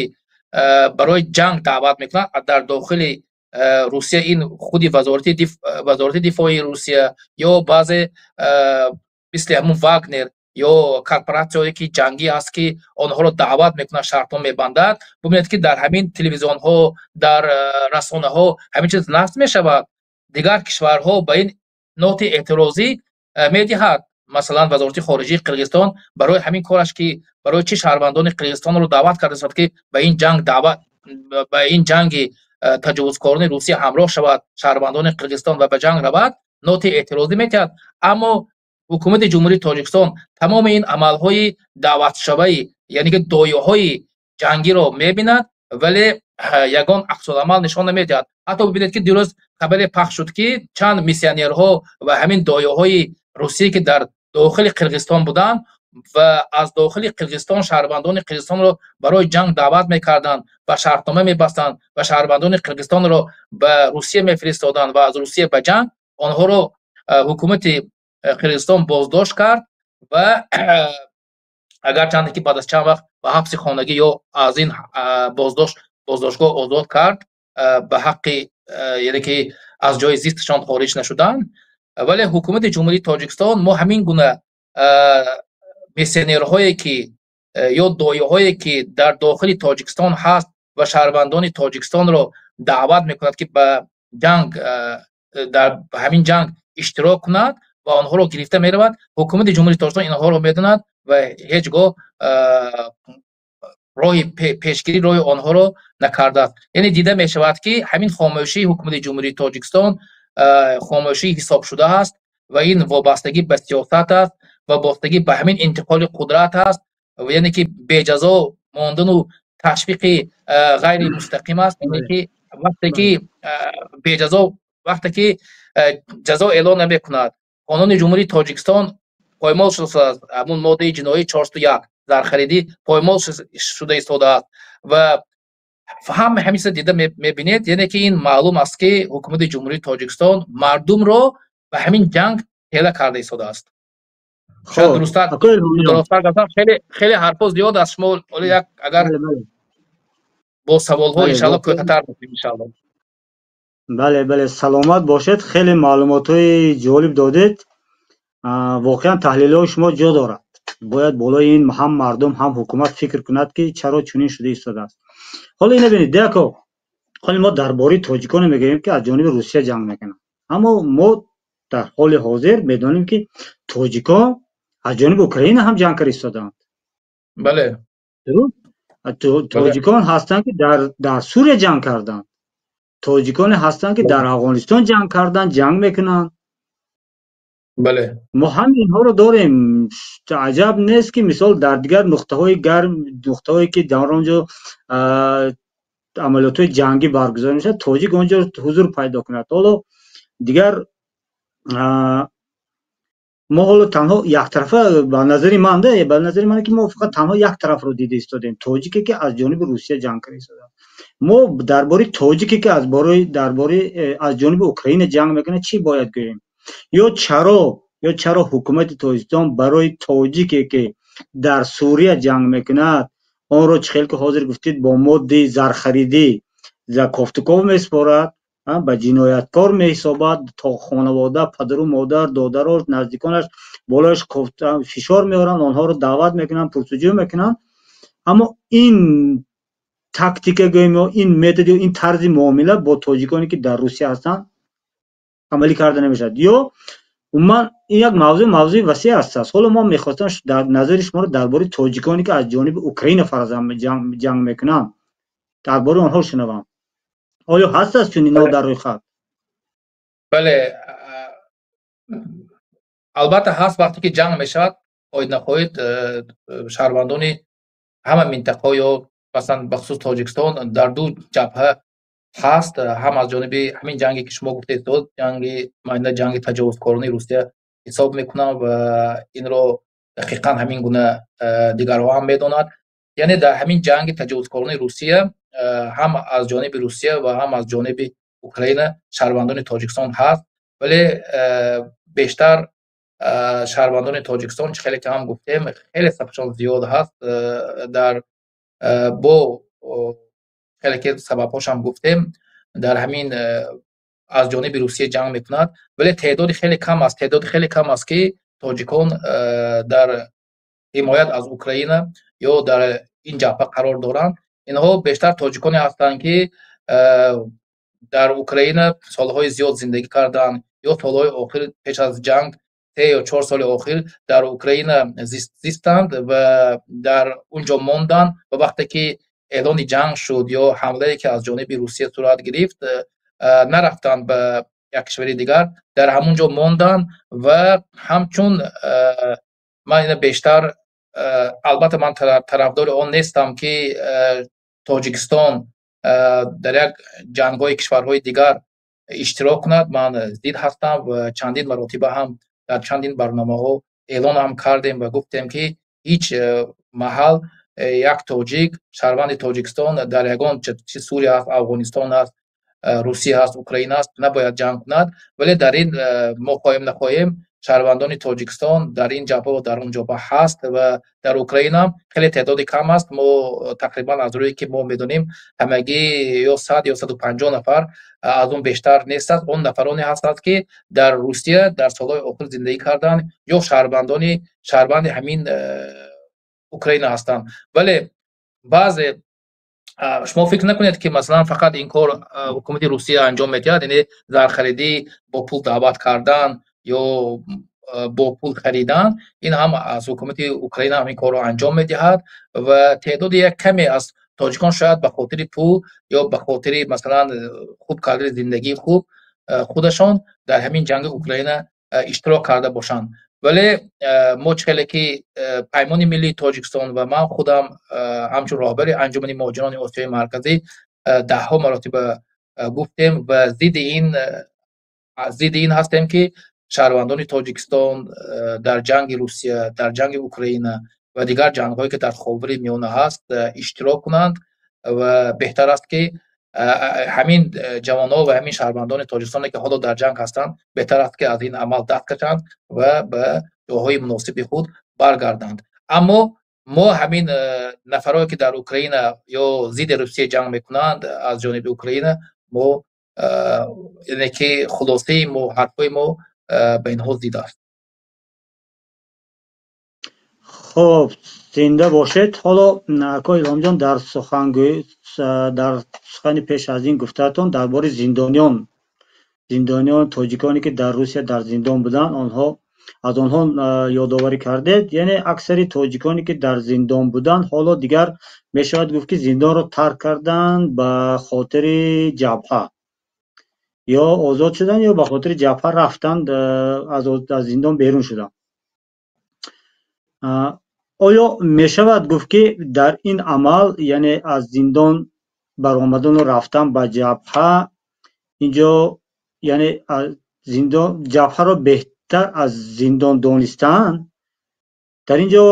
барои ҷанг даъват мекунанд дар дохили Русия, ин худи вазорати дифои Русия ё баъзе мисли ҳамун Вагнер ё корпоратсияҳое, ки ҷангӣ аст, ки онҳоро даъват мекунад, шартҳо мебандад. Бубинед, ки дар ҳамин телевизионҳо, дар расонаҳо ҳамин чиз насб мешавад. Дигар кишварҳо ба ин ноти эътирозӣ медиҳад. Масалан, вазорати хориҷии Қирғизистон барои ҳамин кораш, ки барои чӣ шаҳрвандони Қирғизистонро даъват кардааст, ки ба ин ҷанг даъват, ба ин ҷанги таҷовузкорони Русия ҳамроҳ шавад шаҳрвандони Қирғизистон ва ба ҷанг равад, ноти эътирозӣ медиҳад. Аммо ҳукумати Ҷумҳурии Тоҷикистон тамоми ин амалҳои даъватшаваи, яъне ки дояҳои ҷангиро мебинад, вале ягон аксуламал нишон намедиҳад. Ҳатто бибинед, ки дирӯз хабаре пахш шуд, ки чанд миссионерҳо ва ҳамин дояҳои русие, ки дар дохили Қирғизистон буданд ва аз дохили Қирғизистон шаҳрвандони Қирғизистонро барои ҷанг даъват мекарданд ва шартнома мебастанд ва шаҳрвандони Қирғизистонро ба Русия мефиристоданд ва аз Русия ба ҷанг, онҳоро ҳукумати Қирғизистон боздошт кард ва агарчанде ки баъд аз чанд вақт ба ҳабси хонагӣ ё аз ин боздоштгоҳ озод кард, ба ҳаққи, яъне ки аз ҷои зисташон хориҷ нашуданд, вале ҳукумати Ҷумҳурии Тоҷикистон мо ҳамин гуна миссионерҳое, ки ё дояҳое, ки дар дохили Тоҷикистон ҳаст ва шаҳрвандони Тоҷикистонро даъват мекунад, ки ба ҷанг, дар ҳамин ҷанг иштирок кунад ва онҳоро гирифта меравад, ҳукумати Ҷумҳурии Тоҷикистон инҳоро медонад ва ҳеҷ гоҳ роҳи пешгирӣ роҳи онҳоро накардааст. Яъне дида мешавад, ки ҳамин хомӯшии ҳукумати Ҷумҳурии Тоҷикистон хомӯшии ҳисобшуда аст ва ин вобастагӣ ба сиёсат аст, вобастагӣ ба ҳамин интиқоли қудрат аст, яъне ки беҷазо мондану ташвиқи ғайримустақим аст. Яъне ки вақте ки беҷазо, вақте ки ҷазо эълон намекунад, қонуни Ҷумҳурии Тоҷикистон поймол шудааст, ҳамун моддаи ҷиноии 401, зархаридӣ, поймол шуда истодааст ва ҳама ҳамин чиза дида мебинед. Яъне ки ин маълум аст, ки ҳукумати Ҷумҳурии Тоҷикистон мардумро ба ҳамин ҷанг тела карда истодааст. Шояд дурусттар гуфтам, хеле хеле ҳарфҳо зиёд аст. Шумо ҳоло як агар бо саволҳо, иншалло, кӯтоҳтар мекунем, иншалло. Бале, саломат бошед, хеле маълумотҳои ҷолиб додед. Воқеан таҳлилҳои шумо ҷо дорад. Бояд болои ин ҳам мардум, ҳам ҳукумат фикр кунад, ки чаро чунин шуда истодааст. Ҳоло ина бинед, деако, ҳоли мо дар бораи тоҷиконе мегӯем, ки аз ҷониби Русия ҷанг мекунанд, аммо мо дар ҳоли ҳозир медонем, ки тоҷикон аз ҷониби Украина ҳам ҷанг карда истодаанд. Тоҷикон ҳастанд, ки дар Сурия ҷанг карданд, тоҷиконе ҳастанд, ки дар Афғонистон ҷанг карданд, ҷанг мекунанд. Мо ҳам инҳоро дорем. Аҷаб нест, ки мисол дар дигар нуқтаҳои гарм, нуқтаҳое, ки дар он ҷо амалиётҳои ҷангӣ баргузор мешавад, тоҷик он ҷо ҳузур пайдо кунад. Ҳоло дигар мо ҳоло танҳо яктарафа, ба назари ман, ба назари ман, ки мо фақат танҳо як тарафро дида истодем, тоҷике, ки аз ҷониби Русия ҷанг карда истодааст. Мо дар бораи тоҷике, ки аз бораи дар бораи аз ҷониби Украина ҷанг мекунад, чӣ бояд гӯем? Ё чаро ҳукумати Тоҷикистон барои тоҷике, ки дар Сурия ҷанг мекунад, онро, чӣ хел ки ҳозир гуфтед, бо моддаи зархаридӣ кофтуков месупорад, ба ҷинояткор меҳисобад, то хонавода, падару модар, додарош, наздиконаш болояш фишор меоранд, онҳоро даъват мекунанд, пурсуҷӯ мекунанд? Аммо ин тактика гӯем ё ин метод ё ин тарзи муомила бо тоҷиконе, ки дар Русия ҳастанд, амалӣ карда намешавад. Ё умуман ин як мавзӯи васеъ аст. Ҳоло мо мехостам дар назари шуморо дар бораи тоҷиконе, ки аз ҷониби Украина фарзан ҷанг мекунанд, дар бораи онҳо шунавам. Оё ҳаст аст чунинҳо дар рӯйхат? Бале. Албатта, ҳаст, вақте ки ҷанг мешавад, хоҳед нахоҳед, шаҳрвандони ҳама минтақаҳо ё масалан, бахусус Тоҷикистон дар ду ҷабҳа ҳаст. Ҳам аз ҷониби ҳамин ҷанге, ки шумо гуфтед, ҷанги ман ҷанги таҷовузкорони Русия ҳисоб мекунам ва инро дақиқан ҳамин гуна дигарҳо ҳам медонад. Яъне дар ҳамин ҷанги таҷовузкорони Русия ҳам аз ҷониби Русия ва ҳам аз ҷониби Украина шаҳрвандони Тоҷикистон ҳаст. Вале бештар шаҳрвандони Тоҷикистон, чӣ хеле ки ҳам гуфтем, хеле сафашон зиёд ҳаст, дар бо хеле ки сабабҳошам гуфтем, дар ҳамин аз ҷониби Русия ҷанг мекунад. Вале теъдоди хеле кам аст, теъдоди хеле кам аст, ки тоҷикон дар ҳимоят аз Украина ё дар ин ҷабҳа қарор доранд. Инҳо бештар тоҷиконе ҳастанд, ки дар Украина солҳои зиёд зиндагӣ карданд ё солҳои охир, пеш аз ҷанг, 3 ё 4 соли охир дар Украина зистанд ва дар он ҷо монданд ва вақте ки эълони ҷанг шуд ё ҳамлае, ки аз ҷониби Русия сурат гирифт, нарафтанд ба як кишвари дигар, дар ҳамон ҷо монданд. Ва ҳамчун ман ина бештар, албатта, ман тарафдори он нестам, ки Тоҷикистон дар як ҷангҳои кишварҳои дигар иштирок кунад. Ман зид ҳастам ва чандин маротиба ҳам дар чандин барномаҳо эълон ҳам кардем ва гуфтем, ки ҳеҷ маҳал як тоҷик, шаҳрванди Тоҷикистон дар ягон чи Сурия аст, Афғонистон аст, Русия аст, Украина аст, набояд ҷанг кунад. Вале дар ин мо хоҳем нахоҳем, шаҳрвандони Тоҷикистон дар ин ҷабҳа ва дар он ҷабҳа ҳаст ва дар Украина хеле теъдоди кам аст. Мо тақрибан, аз рӯе ки мо медонем, ҳамагӣ ё 100 ё 150 нафар, аз он бештар нест аст. Он нафароне ҳастанд, ки дар Русия дар солҳои охир зиндагӣ карданд ё шаҳрванди ҳамин Украина ҳастанд. Вале баъзе шумо фикр накунед, ки масалан фақат ин кор ҳукумати Русия анҷом медиҳад, яъне зархаридӣ, бо пул даъват кардан ё бо пул харидан. Ин ҳам аз ҳукумати Украина ҳамин корро анҷом медиҳад ва теъдоди як каме аз тоҷикон шояд ба хотири пул ё ба хотири масалан хуб кардани зиндагии хуб худашон дар ҳамин ҷанги Украина иштирок карда бошанд. Вале мо, чӣ хеле ки Паймони миллии Тоҷикистон ва ман худам ҳамчун роҳбари Анҷумани муҳоҷирони Осиёи Марказӣ даҳҳо маротиба гуфтем ва зидди ин ҳастем, ки шаҳрвандони Тоҷикистон дар ҷанги Русия, дар ҷанги Украина ва дигар ҷангҳое, ки дар Ховари Миёна ҳаст, иштирок кунанд. Ва беҳтар аст, ки ҳамин ҷавонҳо ва ҳамин шаҳрвандони Тоҷикистоне, ки ҳоло дар ҷанг ҳастанд, беҳтар аст, ки аз ин амал даст кашанд ва ба ҷоҳои муносиби худ баргарданд. Аммо мо ҳамин нафарое, ки дар Украина ё зидди Русия ҷанг мекунанд аз ҷониби Украина, мо, яъне ки хулосаи мо, ҳарфҳои мо ба инҳо зид аст. Хуб, зинда бошед. Ҳоло, акои Илҳомҷон, дар сухангӯӣ, дар сухани пеш аз ин гуфтаатон дар бораи зиндониён, тоҷиконе, ки дар Русия дар зиндон буданд, онҳо, аз онҳо ёдоварӣ кардед. Яъне аксари тоҷиконе, ки дар зиндон буданд, ҳоло дигар мешавад гуфт, ки зиндонро тарк карданд, ба хотири ҷабҳа ё озод шуданд, ё ба хотири ҷабҳа рафтанд, аз зиндон берун шуданд. Оё мешавад гуфт, ки дар ин амал, яъне аз зиндон баромадану рафтан ба ҷабҳа, инҷо яъне зиндон, ҷабҳаро беҳтар аз зиндон донистан, дар ин ҷо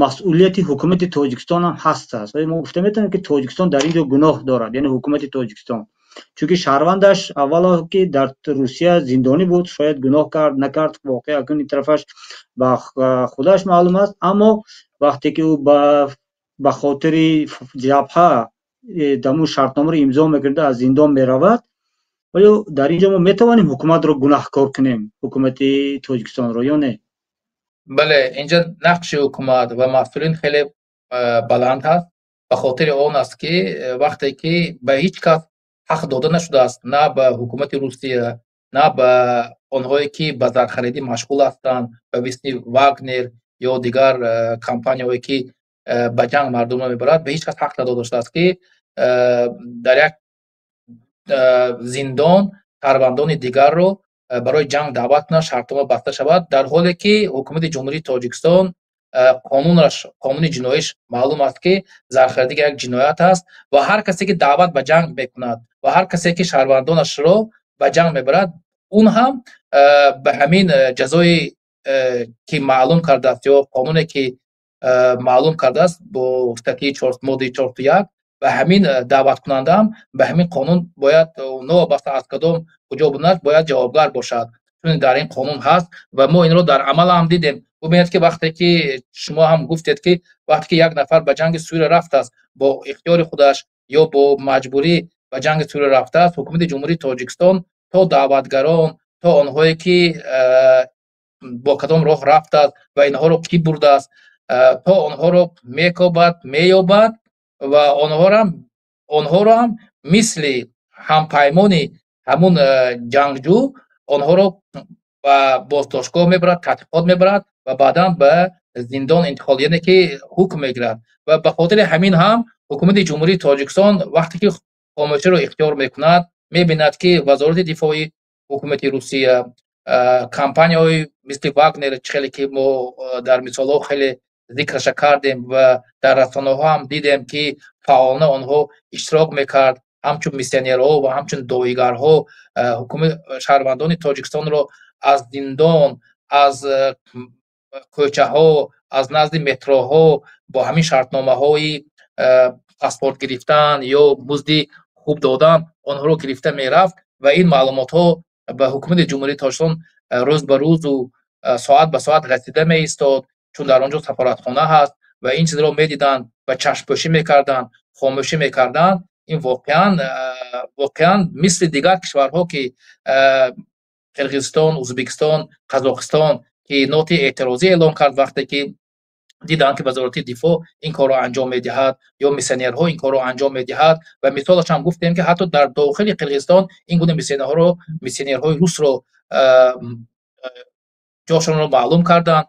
масъулияти ҳукумати Тоҷикистон ҳам ҳаст аст? Оё мо гуфта метавонем, ки Тоҷикистон дар ин ҷо гуноҳ дорад, яъне ҳукумати Тоҷикистон, чунки шаҳрвандаш аввало ки дар Русия зиндонӣ буд, шояд гуноҳ кард, накард, воқеа акун ин тарафаш ба худаш маълум аст, аммо вақте ки ӯ ба хотири ҷабҳа даму шартномаро имзо мекунад, аз зиндон меравад, оё дар ин ҷо мо метавонем ҳукуматро гунаҳкор кунем, ҳукумати Тоҷикистонро, ё не? Бале, инҷа нақши ҳукумат ва масъулин хеле баланд ҳаст, ба хотири он аст, ки вақте ки ба ҳеҷ кас ҳақ дода нашудааст, на ба ҳукумати Русия, на ба онҳое, ки ба зархаридӣ машғул ҳастанд, ба мисли Вагнер ё дигар компанияҳое, ки ба ҷанг мардумро мебарад, ба ҳеҷ кас ҳақ надода шудааст, ки дар як зиндон шаҳрвандони дигарро Барои ҷанг даъват кунад, шартнома баста шавад, дар ҳоле ки ҳукумати Ҷумҳурии Тоҷикистон қонунаш, қонуни ҷиноиш маълум аст, ки зархаридӣ як ҷиноят аст ва ҳар касе ки даъват ба ҷанг мекунад ва ҳар касе ки шаҳрвандонашро ба ҷанг мебарад, он ҳам ба ҳамин ҷазое ки маълум кардааст ё қонуне ки маълум кардааст бо статьяи моддаи 41, ба ҳамин даъваткунандаам ба ҳамин қонун бояд, новобаста аз кадом куҷо буданаш, бояд ҷавобгар бошад, чун дар ин қонун ҳаст ва мо инро дар амал ҳам дидем. Бубинед, ки вақте ки шумо ҳам гуфтед, ки вақте ки як нафар ба ҷанги Сурия рафтааст, бо ихтиёри худаш ё бо маҷбурӣ ба ҷанги Сурия рафтааст, ҳукумати Ҷумҳурии Тоҷикистон то даъватгарон, то онҳое ки бо кадом роҳ рафтааст ва инҳоро кӣ бурдааст, то онҳоро мекобад, меёбад ва онҳоро ҳам мисли ҳампаймони ҳамун ҷангҷӯ онҳоро ба боздоштгоҳ мебарад, таҳқиқот мебарад ва баъдан ба зиндон интиқол, яъне ки ҳукм мегирад. Ва ба хотири ҳамин ҳам ҳукумати Ҷумҳурии Тоҷикистон вақте ки хомӯширо ихтиёр мекунад, мебинад, ки Вазорати дифои ҳукумати Русия, компанияҳои мисли Вагнер, хеле ки мо дар мисолҳо хеле зикраша кардем ва дар расонаҳо ҳам дидем, ки фаъолона онҳо иштирок мекард ҳамчун миссионерҳо ва ҳамчун доигарҳо, ҳукумат шаҳрвандони Тоҷикистонро аз зиндон, аз кӯчаҳо, аз назди метроҳо бо ҳамин шартномаҳои паспорт гирифтан ё музди хуб додан онҳоро гирифта мерафт. Ва ин маълумотҳо ба ҳукумати Ҷумҳурии Тоҷикистон рӯз ба рӯзу соат ба соат расида меистод, чун дар он ҷо сафоратхона ҳаст ва ин чизро медиданд ва чашмпӯшӣ мекарданд, хомӯшӣ мекарданд. Ин воқеан мисли дигар кишварҳо, ки Қирғизистон, Ӯзбекистон, Қазоқистон, ки ноти эътирозӣ эълон кард, вақте ки диданд, ки Вазорати дифоъ ин корро анҷом медиҳад ё миссионерҳо ин корро анҷом медиҳад. Ва мисолаш ҳам гуфтем, ки ҳатто дар дохили Қирғизистон ин гуна миссионерҳоро, миссионерҳои русро ҷошонро маълум карданд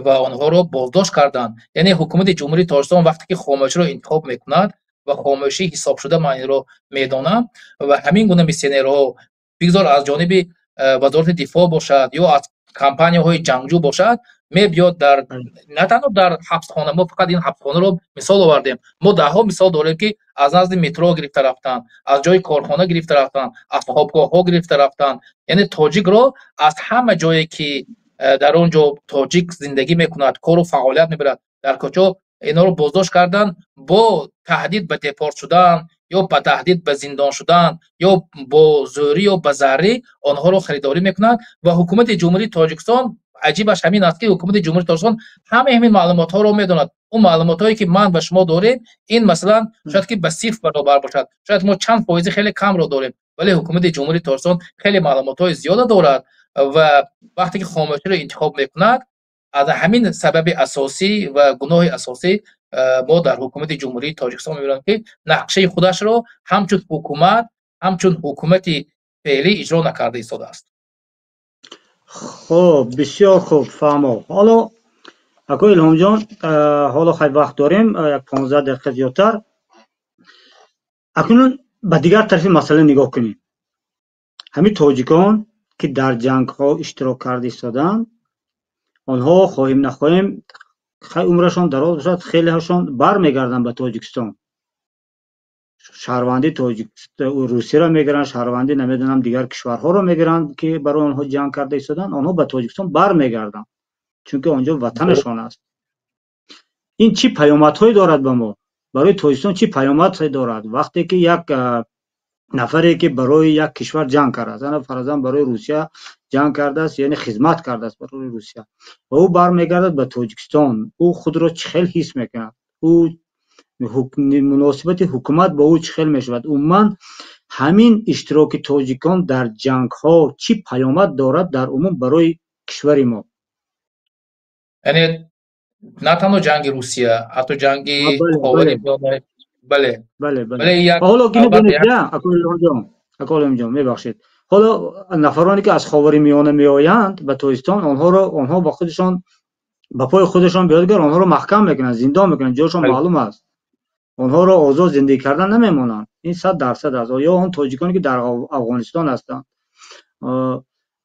ва онҳоро боздошт карданд. Яъне ҳукумати Ҷумҳурии Тоҷикистон вақте ки хомӯширо интихоб мекунад ва хомӯшӣ ҳисобшуда, ман инро медонам, ва ҳамин гуна миссионерҳо, бигзор аз ҷониби Вазорати дифоъ бошад ё аз компанияҳои ҷангҷӯ бошад, мебиёд дар на танҳо дар ҳабсхона, мо фақат ин ҳабсхонаро мисол овардем, мо даҳҳо мисол дорем, ки аз назди метро гирифта рафтанд, аз ҷои корхона гирифта рафтанд, аз хобгоҳҳо гирифта рафтанд. Яъне тоҷикро аз ҳама ҷое ки дар он ҷо тоҷик зиндагӣ мекунад, кору фаъолият мебарад, дар куҷо инҳоро боздошт кардан, бо таҳдид ба депорт шудан ё ба таҳдид ба зиндон шудан ё бо зӯрӣ ё ба заррӣ онҳоро харидорӣ мекунанд. Ва ҳукумати Ҷумҳурии Тоҷикистон, аҷибаш ҳамин аст, ки ҳукумати Ҷумҳурии Тоҷикистон ҳамаи ҳамин маълумотҳоро медонад. Он маълумотҳое ки ман ва шумо дорем, ин масалан шояд ки ба сифр баробар бошад, шояд мо чанд фоизи хеле камро дорем, вале ҳукумати Ҷумҳурии Тоҷикистон хеле маълумотҳои зиёда дорад. Ва вақте ки хомӯширо интихоб мекунад, аз ҳамин сабаби асосӣ ва гуноҳи асосӣ мо дар ҳукумати Ҷумҳурии Тоҷикистон мебинем, ки нақшаи худашро ҳамчун ҳукумат, ҳамчун ҳукумати феълӣ иҷро накарда истодааст. Хуб, бисёр хуб, фаҳмо. Ҳоло, ако Илҳомҷон, ҳоло хай вақт дорем, як 15 дақиқа зиёдтар. Акнун ба дигар тарафи масъала нигоҳ кунем. Ҳамин тоҷикон, ки дар ҷангҳо иштирок карда истоданд, онҳо, хоҳем нахоҳем, хай умрашон дароз бошад, хелеҳашон бармегарданд ба Тоҷикистон, шаҳрванди Русияро мегиранд, шаҳрванди намедонам дигар кишварҳоро мегиранд, ки барои онҳо ҷанг карда истоданд. Онҳо ба Тоҷикистон бармегарданд, чунки он ҷо ватанашон аст. Ин чӣ паёмадҳое дорад ба мо, барои Тоҷикистон чӣ паёмадҳое дорад, вақте ки як нафаре, ки барои як кишвар ҷанг кардааст, ана фарзан барои Русия ҷанг кардааст, яъне хизмат кардааст барои Русия, ва ӯ бармегардад ба Тоҷикистон, ӯ худро чӣ хел ҳис мекунад? Ӯ муносибати ҳукумат бо ӯ чӣ хел мешавад? Умуман, ҳамин иштироки тоҷикон дар ҷангҳо чӣ паёмад дорад дар умум барои кишвари мо? Яъне на танҳо ҷанги Русия, ҳатто ҷанги Ховари Миёна, бале. Бале, ҳоло ако Илҳомҷон, мебахшед, ҳоло нафароне, ки аз Ховари Миёна меоянд ба Тоҷикистон, онҳоро, онҳо ба худашон, ба пои худашон биёдгар, онҳоро маҳкам мекунанд, зиндон мекунанд, ҷошон маълум аст, онҳоро озод зиндагӣ кардан намемонанд. Ин 100% аст. Ё он тоҷиконе, ки дар Афғонистон ҳастанд.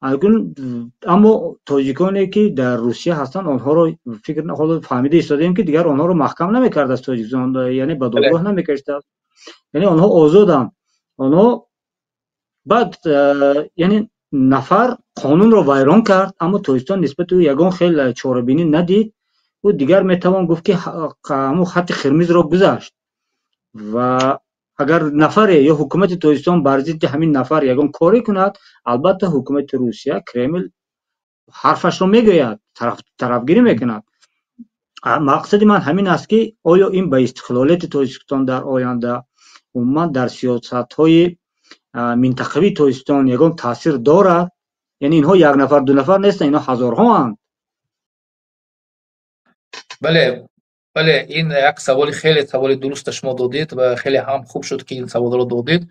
Аммо тоҷиконе, ки дар Русия ҳастанд, онҳоро фикр ҳоло фаҳмида истодаем, ки дигар онҳоро маҳкам намекардааст Тоҷикистон, яъне ба додгоҳ намекашидааст, яъне онҳо озоданд. Онҳо баъд, яъне нафар қонунро вайрон кард, аммо Тоҷикистон нисбати ӯ ягон хел чорабинӣ надид. Ӯ дигар метавон гуфт, ки ҳамун хатти қирмизро гузашт. Ва агар нафаре ё ҳукумати Тоҷикистон бар зидди ҳамин нафар ягон коре кунад, албатта ҳукумати Русия, Кремл ҳарфашро мегӯяд, тарафгирӣ мекунад. Мақсади ман ҳамин аст, ки оё ин ба истиқлолияти Тоҷикистон дар оянда, умуман дар сиёсатҳои минтақавии Тоҷикистон ягон таъсир дорад? Яъне инҳо як нафар, ду нафар нестанд, инҳо ҳазорҳоанд. Бале, бале, ин як саволи хеле саволи дуруста шумо додед ва хеле ҳам хуб шуд, ки ин саволро додед.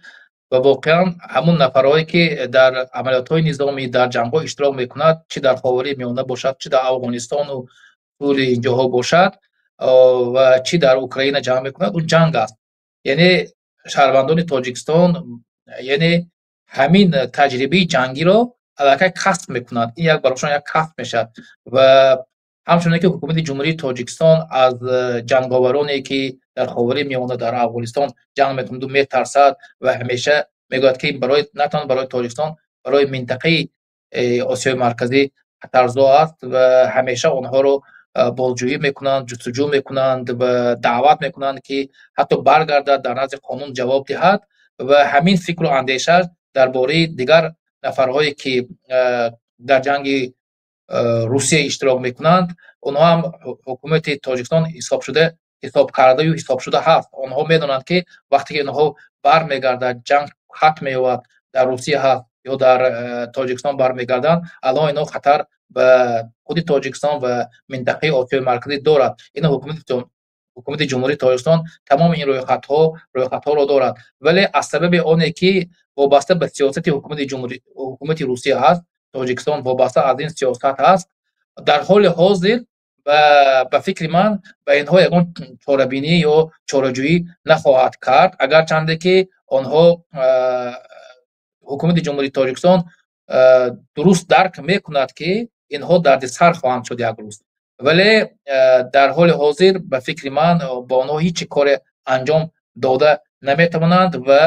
Ва воқеан ҳамун нафарҳое, ки дар амалиётҳои низомӣ, дар ҷангҳо иштирок мекунад, чӣ дар Ховари Миёна бошад, чӣ дар Афғонистону тӯли инҷоҳо бошад ва чӣ дар Украина ҷанг мекунад, он ҷанг аст. Яъне шаҳрвандони Тоҷикистон, яъне ҳамин таҷрибаи ҷангиро аллакай касб мекунанд. Ин як барошон як касб мешавад. Ва ҳамчунон ки ҳукумати Ҷумҳурии Тоҷикистон аз ҷанговароне, ки дар Ховари Миёна, дар Афғонистон ҷанг мекунанду, метарсад ва ҳамеша мегӯяд, ки барои на танҳо барои Тоҷикистон, барои минтақаи Осиёи Марказӣ хатарзо аст ва ҳамеша онҳоро бозҷӯӣ мекунанд, ҷустуҷӯ мекунанд ва даъват мекунанд, ки ҳатто баргардад, дар назди қонун ҷавоб диҳад. Ва ҳамин фикру андеша дар бораи дигар нафарҳое, ки дар ҷанги Русия иштирок мекунанд, онҳо ҳам ҳукумати Тоҷикистон ҳисобшуда, ҳисоб кардаю ҳисобшуда ҳаст. Онҳо медонанд, ки вақте ки инҳо бармегардад, ҷанг хатм меёбад, дар Русия ҳаст ё дар Тоҷикистон бармегарданд, алло инҳо хатар ба худи Тоҷикистон ва минтақаи Осиёи Марказӣ дорад. Ин ҳукумати Ҷумҳурии Тоҷикистон тамоми ин рӯйхатҳоро дорад, вале аз сабаби оне ки вобаста ба сиёсати ҳукумати Русия ҳаст, Тоҷикистон вобаста аз ин сиёсат ҳаст, дар ҳоли ҳозир ба фикри ман ба инҳо ягон чорабинӣ ё чораҷӯӣ нахоҳад кард, агарчанде ки онҳо ҳукумати Ҷумҳурии Тоҷикистон дуруст дарк мекунад, ки инҳо дардисар хоҳанд шуд як рӯз, вале дар ҳоли ҳозир ба фикри ман ба онҳо ҳеҷ коре анҷом дода наметавонанд. Ва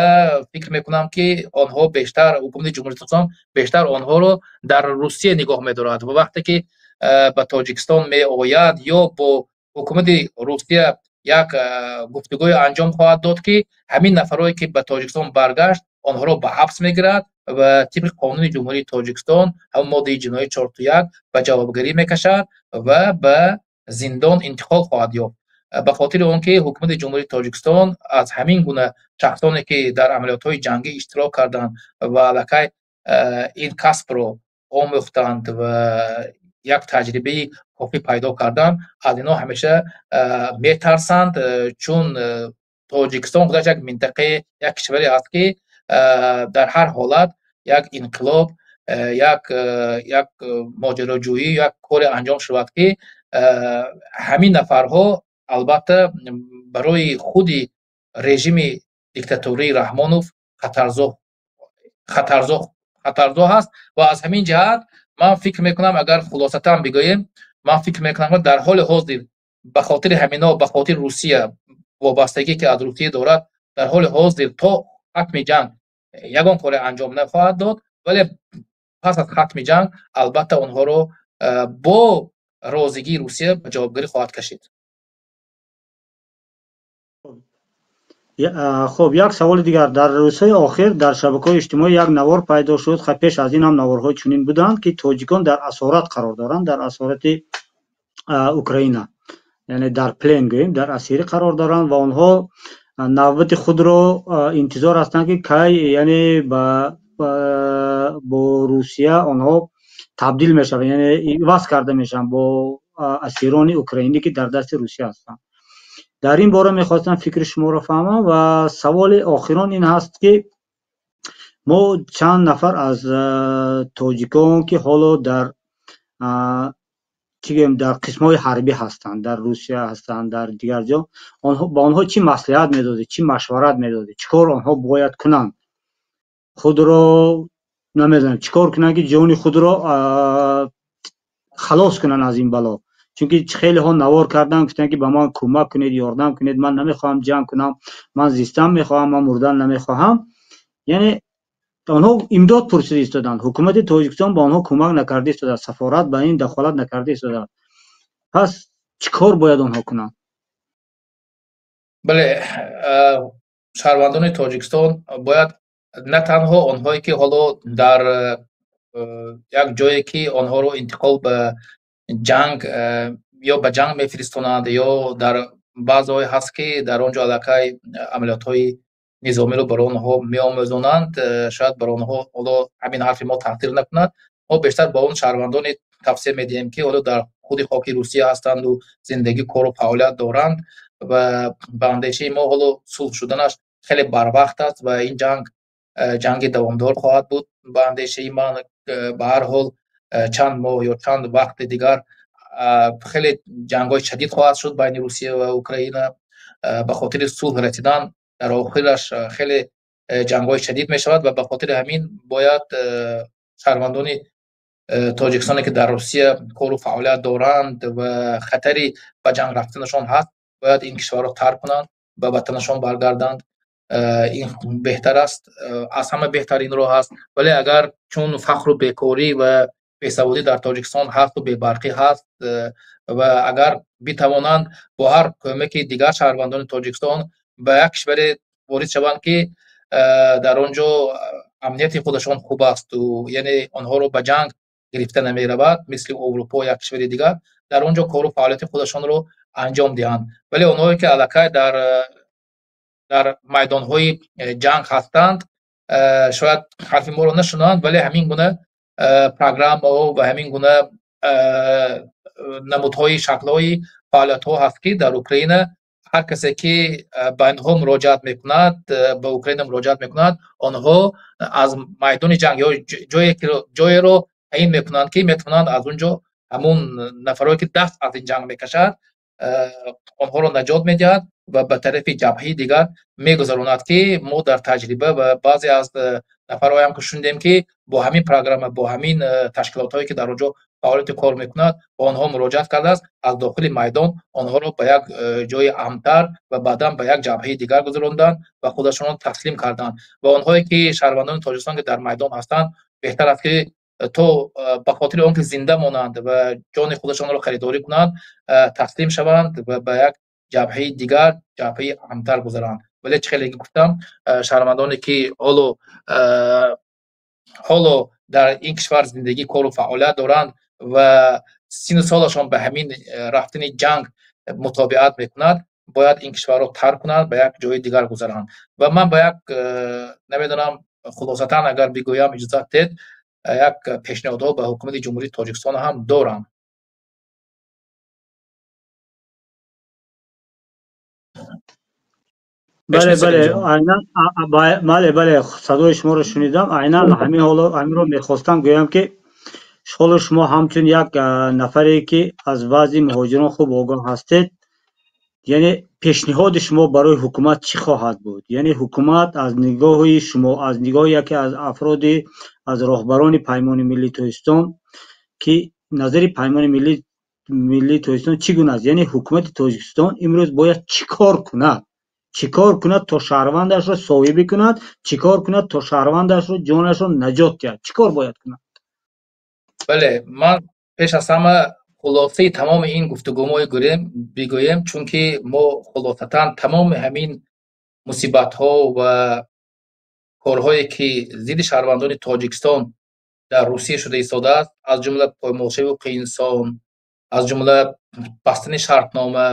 фикр мекунам, ки онҳо бештар, ҳукумати Ҷумҳурии Тоҷикистон бештар онҳоро дар Русия нигоҳ медорад ва вақте ки ба Тоҷикистон меояд, ё бо ҳукумати Русия як гуфтугӯе анҷом хоҳад дод, ки ҳамин нафарое, ки ба Тоҷикистон баргашт, онҳоро ба ҳабс мегирад ва тибқи қонуни Ҷумҳурии Тоҷикистон, ҳамон моддаи ҷиноии 401, ба ҷавобгарӣ мекашад ва ба зиндон интиқол хоҳад ёфт. Ба хотири он ки ҳукумати Ҷумҳурии Тоҷикистон аз ҳамин гуна шахсоне, ки дар амалиётҳои ҷангӣ иштирок карданд ва аллакай ин касбро омӯхтанд ва як таҷрибаи кофӣ пайдо карданд, аз инҳо ҳамеша метарсанд, чун Тоҷикистон худаш як минтақаи, як кишваре аст, ки дар ҳар ҳолат як инқилоб, як моҷароҷӯӣ, як коре анҷом шавад, ки ҳамин нафарҳо албатта барои худи режими диктатории Раҳмонов хатарзо ҳаст. Ва аз ҳамин ҷиҳат ман фикр мекунам, агар хулосатан бигӯем, ман фикр мекунам, дар ҳоли ҳозир ба хотири ҳамино, ба хотири Русия, вобастагӣ, ки аз Русия дорад, дар ҳоли ҳозир то хатми ҷанг ягон коре анҷом нахоҳад дод, вале пас аз хатми ҷанг албатта онҳоро бо розигии Русия ба ҷавобгарӣ хоҳад кашид. Хуб, як саволи дигар. Дар рӯзҳои охир дар шабакаҳои иҷтимоӣ як навор пайдо шуд. Пеш аз ин ҳам наворҳои чунин буданд, ки тоҷикон дар асорат қарор доранд, дар асорати Украина, яъне дар плен гӯем, дар асирӣ қарор доранд ва онҳо навбати худро интизор ҳастанд, ки кай, яъне бо Русия онҳо табдил мешаванд, яъне иваз карда мешаванд бо асирони украинӣ, ки дар дасти Русия ҳастанд. Дар ин бора мехостам фикри шуморо фаҳмам. Ва саволи охирон ин ҳаст, ки мо чанд нафар аз тоҷикон, ки ҳоло дар чӣ гӯем, дар қисмҳои ҳарбӣ ҳастанд, дар Русия ҳастанд, дар дигар ҷо, ба онҳо чӣ маслиҳат медодед, чӣ машварат медодед, чӣ кор онҳо бояд кунанд, худро Намедонам чӣ кор кунанд, ки ҷони худро халос кунанд аз ин бало. Чунки хелеҳо навор карданд, гуфтанд, ки ба ман кӯмак кунед, ёрдам кунед, ман намехоҳам ҷанг кунам, ман зистан мехоҳам, ман мурдан намехоҳам. Яъне онҳо имдод пурсида истоданд. Ҳукумати Тоҷикистон ба онҳо кӯмак накарда истодааст, сафорат ба ин дахолат накарда истодааст. Пас чӣ кор бояд онҳо кунанд? Бале, шаҳрвандони Тоҷикистон бояд на танҳо онҳое, ки ҳоло дар як ҷое, ки онҳоро интиқол ба ҷанг ё ба ҷанг мефиристонанд, ё дар баъзеҳое ҳаст, ки дар он ҷо аллакай амалиётҳои низомиро барои онҳо меомӯзонанд, шояд барои онҳо ҳоло ҳамин ҳарфи мо таъсир накунад. Мо бештар ба он шаҳрвандоне тавсия медиҳем, ки ҳоло дар худи хоки Русия ҳастанду зиндагӣ, кору фаъолият доранд ва ба андешаи мо ҳоло сулҳ шуданаш хеле барвақт аст ва ин ҷанг ҷанги давомдор хоҳад буд. Ба андешаи ман, ба ҳар ҳол чанд моҳ ё чанд вақти дигар хеле ҷангҳои шадид хоҳад шуд байни Русия ва Украина. Ба хотири сулҳ расидан дар охираш хеле ҷангҳои шадид мешавад ва ба хотири ҳамин бояд шаҳрвандони тоҷикистоне, ки дар Русия кору фаъолият доранд ва хатари ба ҷанг рафтанашон ҳаст, бояд ин кишварро тарк кунанд, ба ватанашон баргарданд. Ин беҳтар аст, аз ҳама беҳтарин роҳ аст. Вале агар чун фақру бекорӣ ва бесаводӣ дар Тоҷикистон ҳасту бебарқӣ ҳаст ва агар битавонанд бо ҳар кӯмаки дигар шаҳрвандони Тоҷикистон ба як кишваре ворид шаванд, ки дар он ҷо амнияти худашон хуб асту, яъне онҳоро ба ҷанг гирифта намеравад, мисли Аврупо, як кишвари дигар, дар он ҷо кору фаъолияти худашонро анҷом диҳанд. Вале онҳое, ки аллакай дар майдонҳои ҷанг ҳастанд, шояд ҳарфи моро нашунаванд, вале ҳамин гуна программаҳо ва ҳамин гуна намудҳои, шаклҳои фаъолиятҳо ҳаст, ки дар Украина ҳар касе, ки ба инҳо муроҷиат мекунад, ба Украина муроҷиат мекунад, онҳо аз майдони ҷанг ё ҷоеро таъин мекунанд, ки метавонанд аз он ҷо ҳамун нафарое, ки даст аз ин ҷанг мекашад, онҳоро наҷот медиҳад ва ба тарафи ҷабҳаи дигар мегузаронад, ки мо дар таҷриба ва баъзе аз нафарҳоям ки шунидем, ки бо ҳамин программа, бо ҳамин ташкилотҳое, ки дар он ҷо фаъолияти кор мекунад, ба онҳо муроҷиат кардааст, аз дохили майдон онҳоро ба як ҷои амнтар ва баъдан ба як ҷабҳаи дигар гузаронданд ва худашонро таслим карданд. Ва онҳое, ки шаҳрвандони Тоҷикистон, ки дар майдон ҳастанд, беҳтар аст, ки то ба хотири он ки зинда монанд ва ҷони худашонро харидорӣ кунанд, таслим шаванд ва ба як ҷабҳаи дигар, ҷабҳаи амнтар гузаранд. Вале чӣ хеле гуфтам, шаҳрвандоне, ки ҳоло дар ин кишвар зиндагӣ, кору фаъолият доранд ва сину солашон ба ҳамин рафтани ҷанг мутобиат мекунад, бояд ин кишварро тарк кунанд, ба як ҷои дигар гузаранд. Ва ман ба як, намедонам, хулосатан агар бигӯям, иҷозат диҳед, як пешниҳодҳо ба ҳукумати Ҷумҳурии Тоҷикистон ҳам дорам. Бале, бале, айнан, бале, бале, садои шуморо шунидам. Айнан ҳамин ҳоло ҳаминро мехостам гӯям, ки ҳоло шумо ҳамчун як нафаре, ки аз вазъи муҳоҷирон хуб огоҳ ҳастед, яъне пешниҳоди шумо барои ҳукумат чӣ хоҳад буд? Яъне ҳукумат аз нигоҳи шумо, аз нигоҳи яке аз афроди, аз роҳбарони Паймони Миллии Тоҷикистон, ки назари Паймони Миллии Тоҷикистон чӣ гуна аст? Яъне ҳукумати Тоҷикистон имрӯз бояд чӣ кор кунад? Чӣ кор кунад, то шаҳрвандашро соҳибӣ кунад? Чӣ кор кунад, то шаҳрвандашро ҷонашро наҷот диҳад? Чӣ кор бояд кунад? Бале, ман пеш аз ҳама хулосаи тамоми ин гуфтугӯҳои бигӯем, чунки мо хулосатан тамоми ҳамин мусибатҳо ва корҳое, ки зидди шаҳрвандони Тоҷикистон дар Русия шуда истодааст, аз ҷумла поймолшавии ҳуқуқи инсон, аз ҷумла бастани шартнома,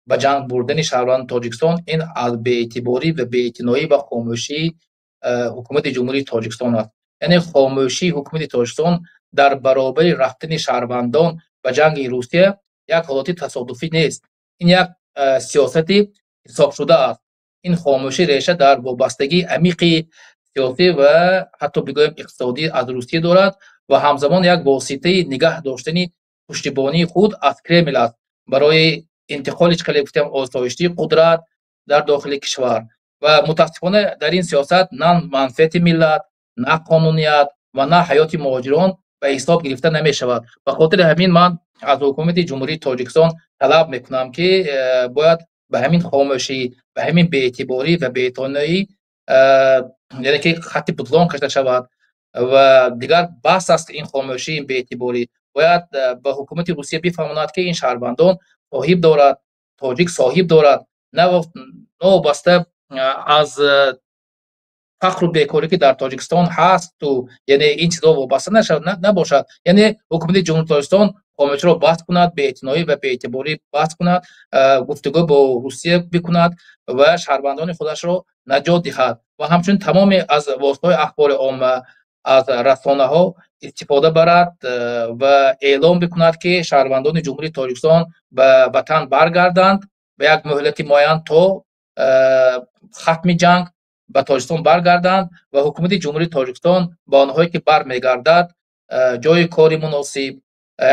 ба ҷанг бурдани шаҳрвандони Тоҷикистон, ин аз беэътиборӣ ва беэътиноӣ ва хомӯшии ҳукумати Ҷумҳурии Тоҷикистон аст. Яъне хомӯшии ҳукумати Тоҷикистон дар баробари рафтани шаҳрвандон ба ҷанги Русия як ҳолати тасодуфӣ нест. Ин як сиёсати ҳисобшуда аст. Ин хомӯшӣ реша дар вобастагии амиқи сиёсӣ ва ҳатто бигӯем иқтисодӣ аз Русия дорад ва ҳамзамон як воситаи нигаҳ доштани пуштибонии худ аз Кремл аст барои интиқоли, чӣ хеле гуфтем, осоиштии қудрат дар дохили кишвар. Ва мутаассифона дар ин сиёсат на манфиати миллат, на қонуният, ва на ҳаёти муҳоҷирон ба ҳисоб гирифта намешавад. Ба хотири ҳамин ман аз ҳукумати Ҷумҳурии Тоҷикистон талаб мекунам, ки бояд ба ҳамин хомӯшӣ, ба ҳамин беэътиборӣ ва беэътиноӣ, яъне ки хатти бутлон кашида шавад ва дигар бас аст ин хомӯшӣ, ин беэътиборӣ. Бояд ба ҳукумати Русия бифаҳмонад, ки ин шаҳрвандон соҳиб дорад, тоҷик соҳиб дорад, новобаста аз фақру бекорӣ, ки дар Тоҷикистон ҳасту, яъне ин чизҳо вобаста набошад. Яъне ҳукумати Ҷумҳурии Тоҷикистон хомӯширо бас кунад, беэътиноӣ ва беэътиборӣ бас кунад, гуфтугӯ бо Русия бикунад ва шаҳрвандони худашро наҷот диҳад ва ҳамчунин тамоми аз воситаҳои ахбори омма, аз расонаҳо истифода барад ва эълон бикунад, ки шаҳрвандони Ҷумҳурии Тоҷикистон ба ватан баргарданд, ба як муҳлати муайян то хатми ҷанг ба Тоҷикистон баргарданд ва ҳукумати Ҷумҳурии Тоҷикистон ба онҳое, ки бармегардад, ҷойи кори муносиб,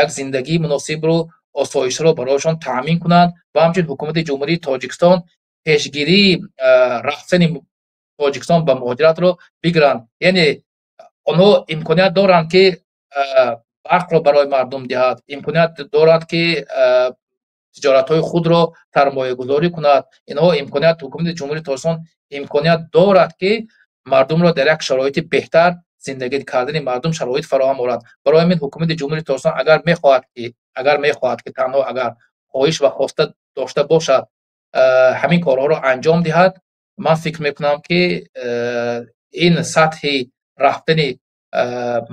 як зиндагии муносибро, осоишро барояшон таъмин кунанд ва ҳамчунин ҳукумати Ҷумҳурии Тоҷикистон пешгирии рафтани Тоҷикистон ба муҳоҷиратро бигиранд. Яъне онҳо имконият доранд, ки барқро барои мардум диҳад, имконият дорад, ки тиҷоратҳои худро сармоягузорӣ кунад. Инҳо имконият, ҳукумати Ҷумҳурии Тоҷикистон имконият дорад, ки мардумро дар як шароити беҳтар зиндагӣ кардани мардум шароит фароҳам орад. Барои ҳамин ҳукумати Ҷумҳурии Тоҷикистон агар мехоҳад ки танҳо агар хоҳиш ва хоста дошта бошад, ҳамин корҳоро анҷом диҳад, ман фикр мекунам, ки ин сатҳи рафтани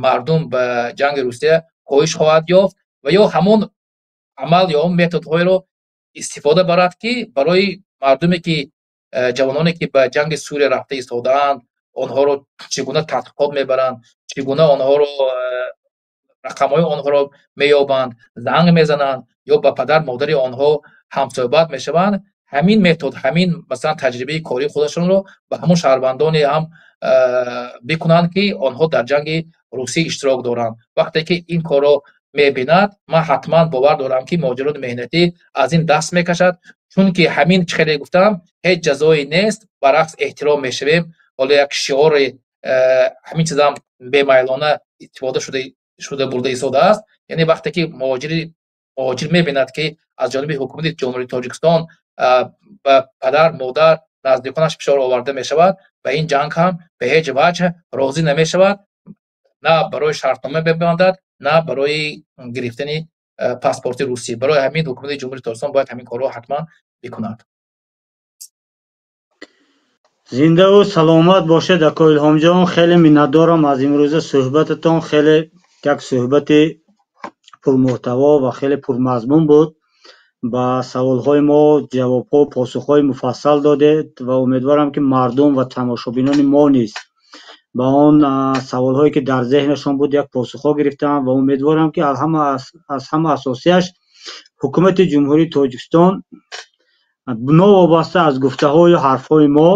мардум ба ҷанги Русия коҳиш хоҳад ёфт ва ё ҳамон амал ё он методҳоеро истифода барад, ки барои мардуме, ки ҷавононе, ки ба ҷанги Сурия рафта истодаанд, онҳоро чӣ гуна таҳқиқот мебаранд, чӣ гуна онҳоро, рақамҳои онҳоро меёбанд, занг мезананд ё ба падар модари онҳо ҳамсӯҳбат мешаванд. Ҳамин метод, ҳамин, масалан, таҷрибаи кории худашонро ба ҳамон шаҳрвандоне ҳам бикунанд, ки онҳо дар ҷанги русӣ иштирок доранд. Вақте ки ин корро мебинад, ман ҳатман бовар дорам, ки муҳоҷирони меҳнатӣ аз ин даст мекашад, чунки ҳамин чӣ хеле гуфтам, ҳеҷ ҷазое нест, баръакс эҳтиром мешавем. Ҳоло як шиори ҳамин чизам бемайлона истифода шуда бурда истодааст. Яъне вақте ки муҳоҷир мебинад, ки аз ҷониби ҳукумати Ҷумҳурии Тоҷикистон ба падар, модар, наздиконаш фишор оварда мешавад, ба ин ҷанг ҳам ба ҳеҷ ваҷҳ розӣ намешавад, на барои шартнома мебандад, на барои гирифтани паспорти русӣ. Барои ҳамин ҳукумати Ҷумҳурии Тоҷикистон бояд ҳамин корро ҳатман бикунад. Зиндаву саломат бошед, ако Илҳомҷон. Хеле миннатдорам аз имрӯза суҳбататон. Хеле як суҳбати пурмуҳтаво ва хеле пурмазмун буд. Ба саволҳои мо ҷавобҳо, посухҳои муфассал додед ва умедворам, ки мардум ва тамошобинони мо низ ба он саволҳое, ки дар зеҳнашон буд, як посухҳо гирифтанд ва умедворам, ки аз ҳама асосияш ҳукумати Ҷумҳурии Тоҷикистон новобаста аз гуфтаҳою ҳарфҳои мо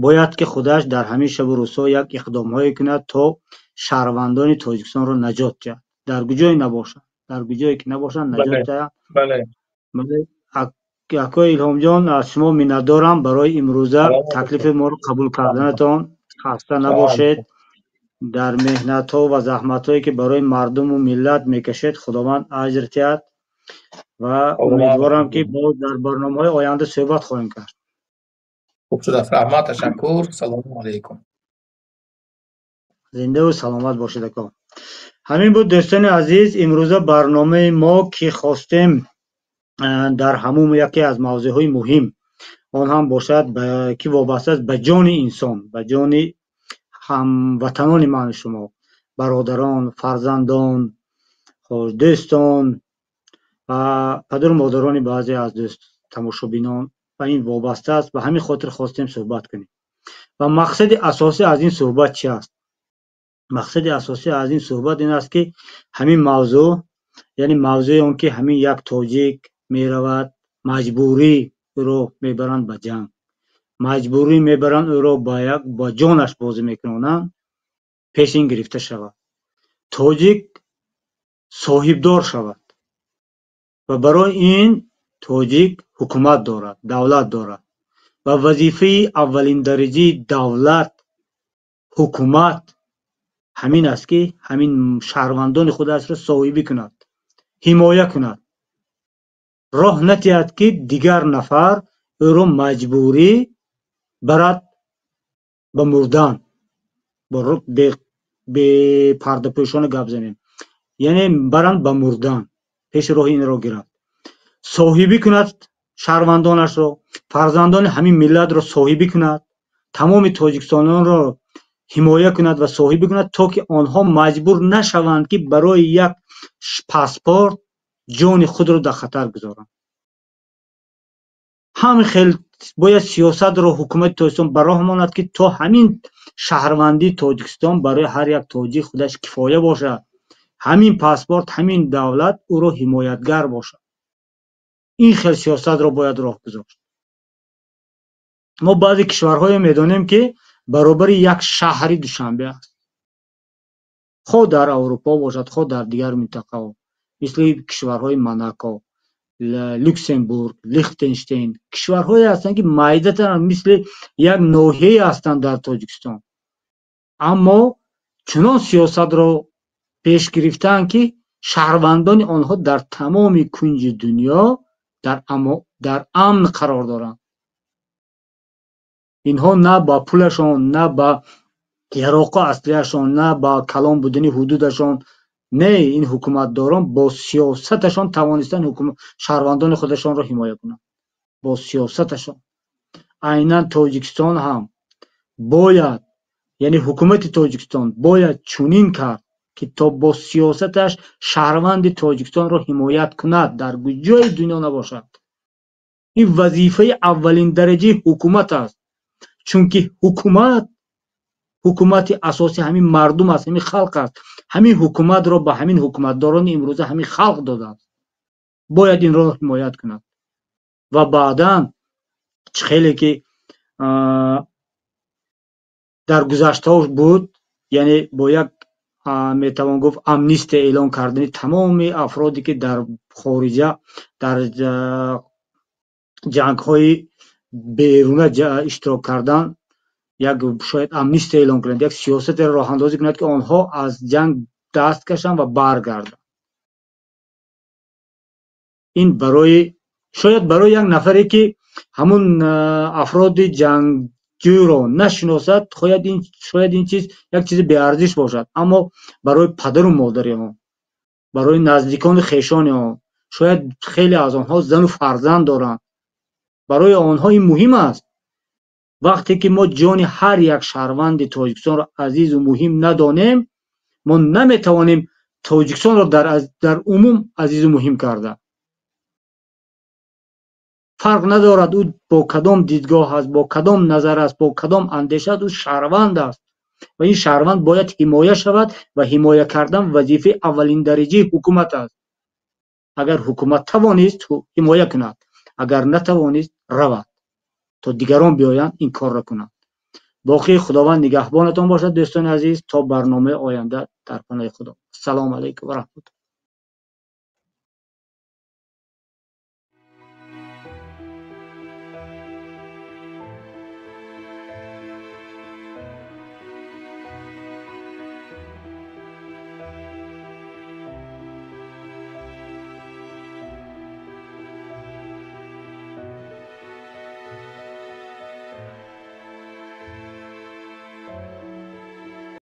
бояд, ки худаш дар ҳамин шабу рӯзҳо як иқдомҳое кунад, то шаҳрвандони Тоҷикистонро наҷот диҳад, дар куҷое набошанд, дар куҷое ки набошанд, наҷот диҳад. Акои Илҳомҷон, аз шумо миннатдорам барои имрӯза таклифи моро қабул карданатон. Хаста набошед. Дар меҳнатҳо ва заҳматҳое, ки барои мардуму миллат мекашед, Худованд аҷр диҳад ва умедворам, ки боз дар барномаҳои оянда суҳбат хоҳем кард. Хуб шудааст, раҳмат, ташаккур, салому алайкум. Зиндаву саломат бошед, ако. Ҳамин буд, дӯстони азиз, имрӯза барномаи мо, ки хостем дар ҳамун яке аз мавзӯъҳои муҳим, он ҳам бошад, ки вобаста аст ба ҷони инсон, ба ҷони ҳамватанони ману шумо, бародарон, фарзандон, дӯстон ва падару модарони баъзе аз дӯст тамошобинон ба ин вобаста аст. Ба ҳамин хотир хостем суҳбат кунем. Ва мақсади асосӣ аз ин суҳбат чи аст? Мақсади асосӣ аз ин суҳбат ин аст, ки ҳамин мавзӯъ, яъне мавзӯи он, ки ҳамин як тоҷик меравад, маҷбурӣ ӯро мебаранд ба ҷанг, маҷбурӣ мебаранд ӯро, ба як ба ҷонаш бозӣ мекунонанд, пеш ин гирифта шавад, тоҷик соҳибдор шавад. Ва барои ин тоҷик ҳукумат дорад, давлат дорад ва вазифаи аввалиндараҷаи давлат, ҳукумат ҳамин аст, ки ҳамин шаҳрвандони худашро соҳибӣ кунад, ҳимоя кунад, роҳ надиҳад, ки дигар нафар ӯро маҷбурӣ барад ба мурдан. Бепардапӯшона гап занем, яъне баранд ба мурдан, пеши роҳи инро гирад, соҳибӣ кунад шаҳрвандонашро, фарзандони ҳамин миллатро соҳибӣ кунад, тамоми тоҷикистононро ҳимоя кунад ва соҳибӣ кунад, то ки онҳо маҷбур нашаванд, ки барои як паспорт ҷони худро дар хатар гузоранд. Ҳамин хел бояд сиёсатро ҳукумати Тоҷикистон ба роҳ монад, ки то ҳамин шаҳрвандии Тоҷикистон барои ҳар як тоҷик худаш кифоя бошад, ҳамин паспорт, ҳамин давлат ӯро ҳимоятгар бошад. Ин хел сиёсатро бояд роҳ гузошт. Мо баъзе кишварҳое медонем, ки баробари як шаҳри Душанбе аст, хо дар Аврупо бошад, хо дар дигар минтақаҳо, мисли кишварҳои Монако, Люксембург, Лихтенштейн, кишварҳое ҳастанд, ки майдатаранд, мисли як ноҳияе ҳастанд дар Тоҷикистон, аммо чунон сиёсатро пеш гирифтаанд, ки шаҳрвандони онҳо дар тамоми кунҷи дунё дар амн қарор доранд. Инҳо на ба пулашон, на ба яроқу аслияшон, на ба калон будани ҳудудашон, не, ин ҳукуматдорон бо сиёсаташон тавонистанд шаҳрвандони худашонро ҳимоя кунанд. Бо сиёсаташон. Айнан Тоҷикистон ҳам бояд, яъне ҳукумати Тоҷикистон бояд чунин кард, ки то бо сиёсаташ шаҳрванди Тоҷикистонро ҳимоят кунад, дар куҷои дунё набошад. Ин вазифаи аввалин дараҷаи ҳукумат аст, чунки ҳукумати асосӣ ҳамин мардум аст, ҳамин халқ аст. Ҳамин ҳукуматро ба ҳамин ҳукуматдорони имрӯза ҳамин халқ додааст. Бояд инро ҳимоят кунад. Ва баъдан чӣ хеле ки дар гузаштаҳо буд, яъне бо як метавон гуфт амнистия эълон кардани тамоми афроде, ки дар хориҷа дар ҷангҳои беруна иштирок кардан, як шояд амнистия эълон кунад, як сиёсатеро роҳандозӣ кунад, ки онҳо аз ҷанг даст кашанд ва баргарданд. Ин барои шояд барои як нафаре, ки ҳамун афроди ҷангҷӯро нашиносад, шояд ин чиз як чизи беарзиш бошад, аммо барои падару модари он, барои наздикону хешони он, шояд хеле аз онҳо зану фарзанд доранд, барои онҳо ин муҳим аст. Вақте ки мо ҷони ҳар як шаҳрванди Тоҷикистонро азизу муҳим надонем, мо наметавонем Тоҷикистонро дар умум азизу муҳим карда. Фарқ надорад ӯ бо кадом дидгоҳ аст, бо кадом назар аст, бо кадом андеша аст, ӯ шаҳрванд аст ва ин шаҳрванд бояд ҳимоя шавад ва ҳимоя кардан вазифаи аввалин дараҷаи ҳукумат аст. Агар ҳукумат тавонист ҳимоя кунад, агар натавонист равад, то дигарон биёянд ин корро кунанд. Боқӣ Худованд нигаҳбонатон бошад, дӯстони азиз, то барномаи оянда дар паноҳи Худо. Ассалому алайкум ва раҳматуллоҳ.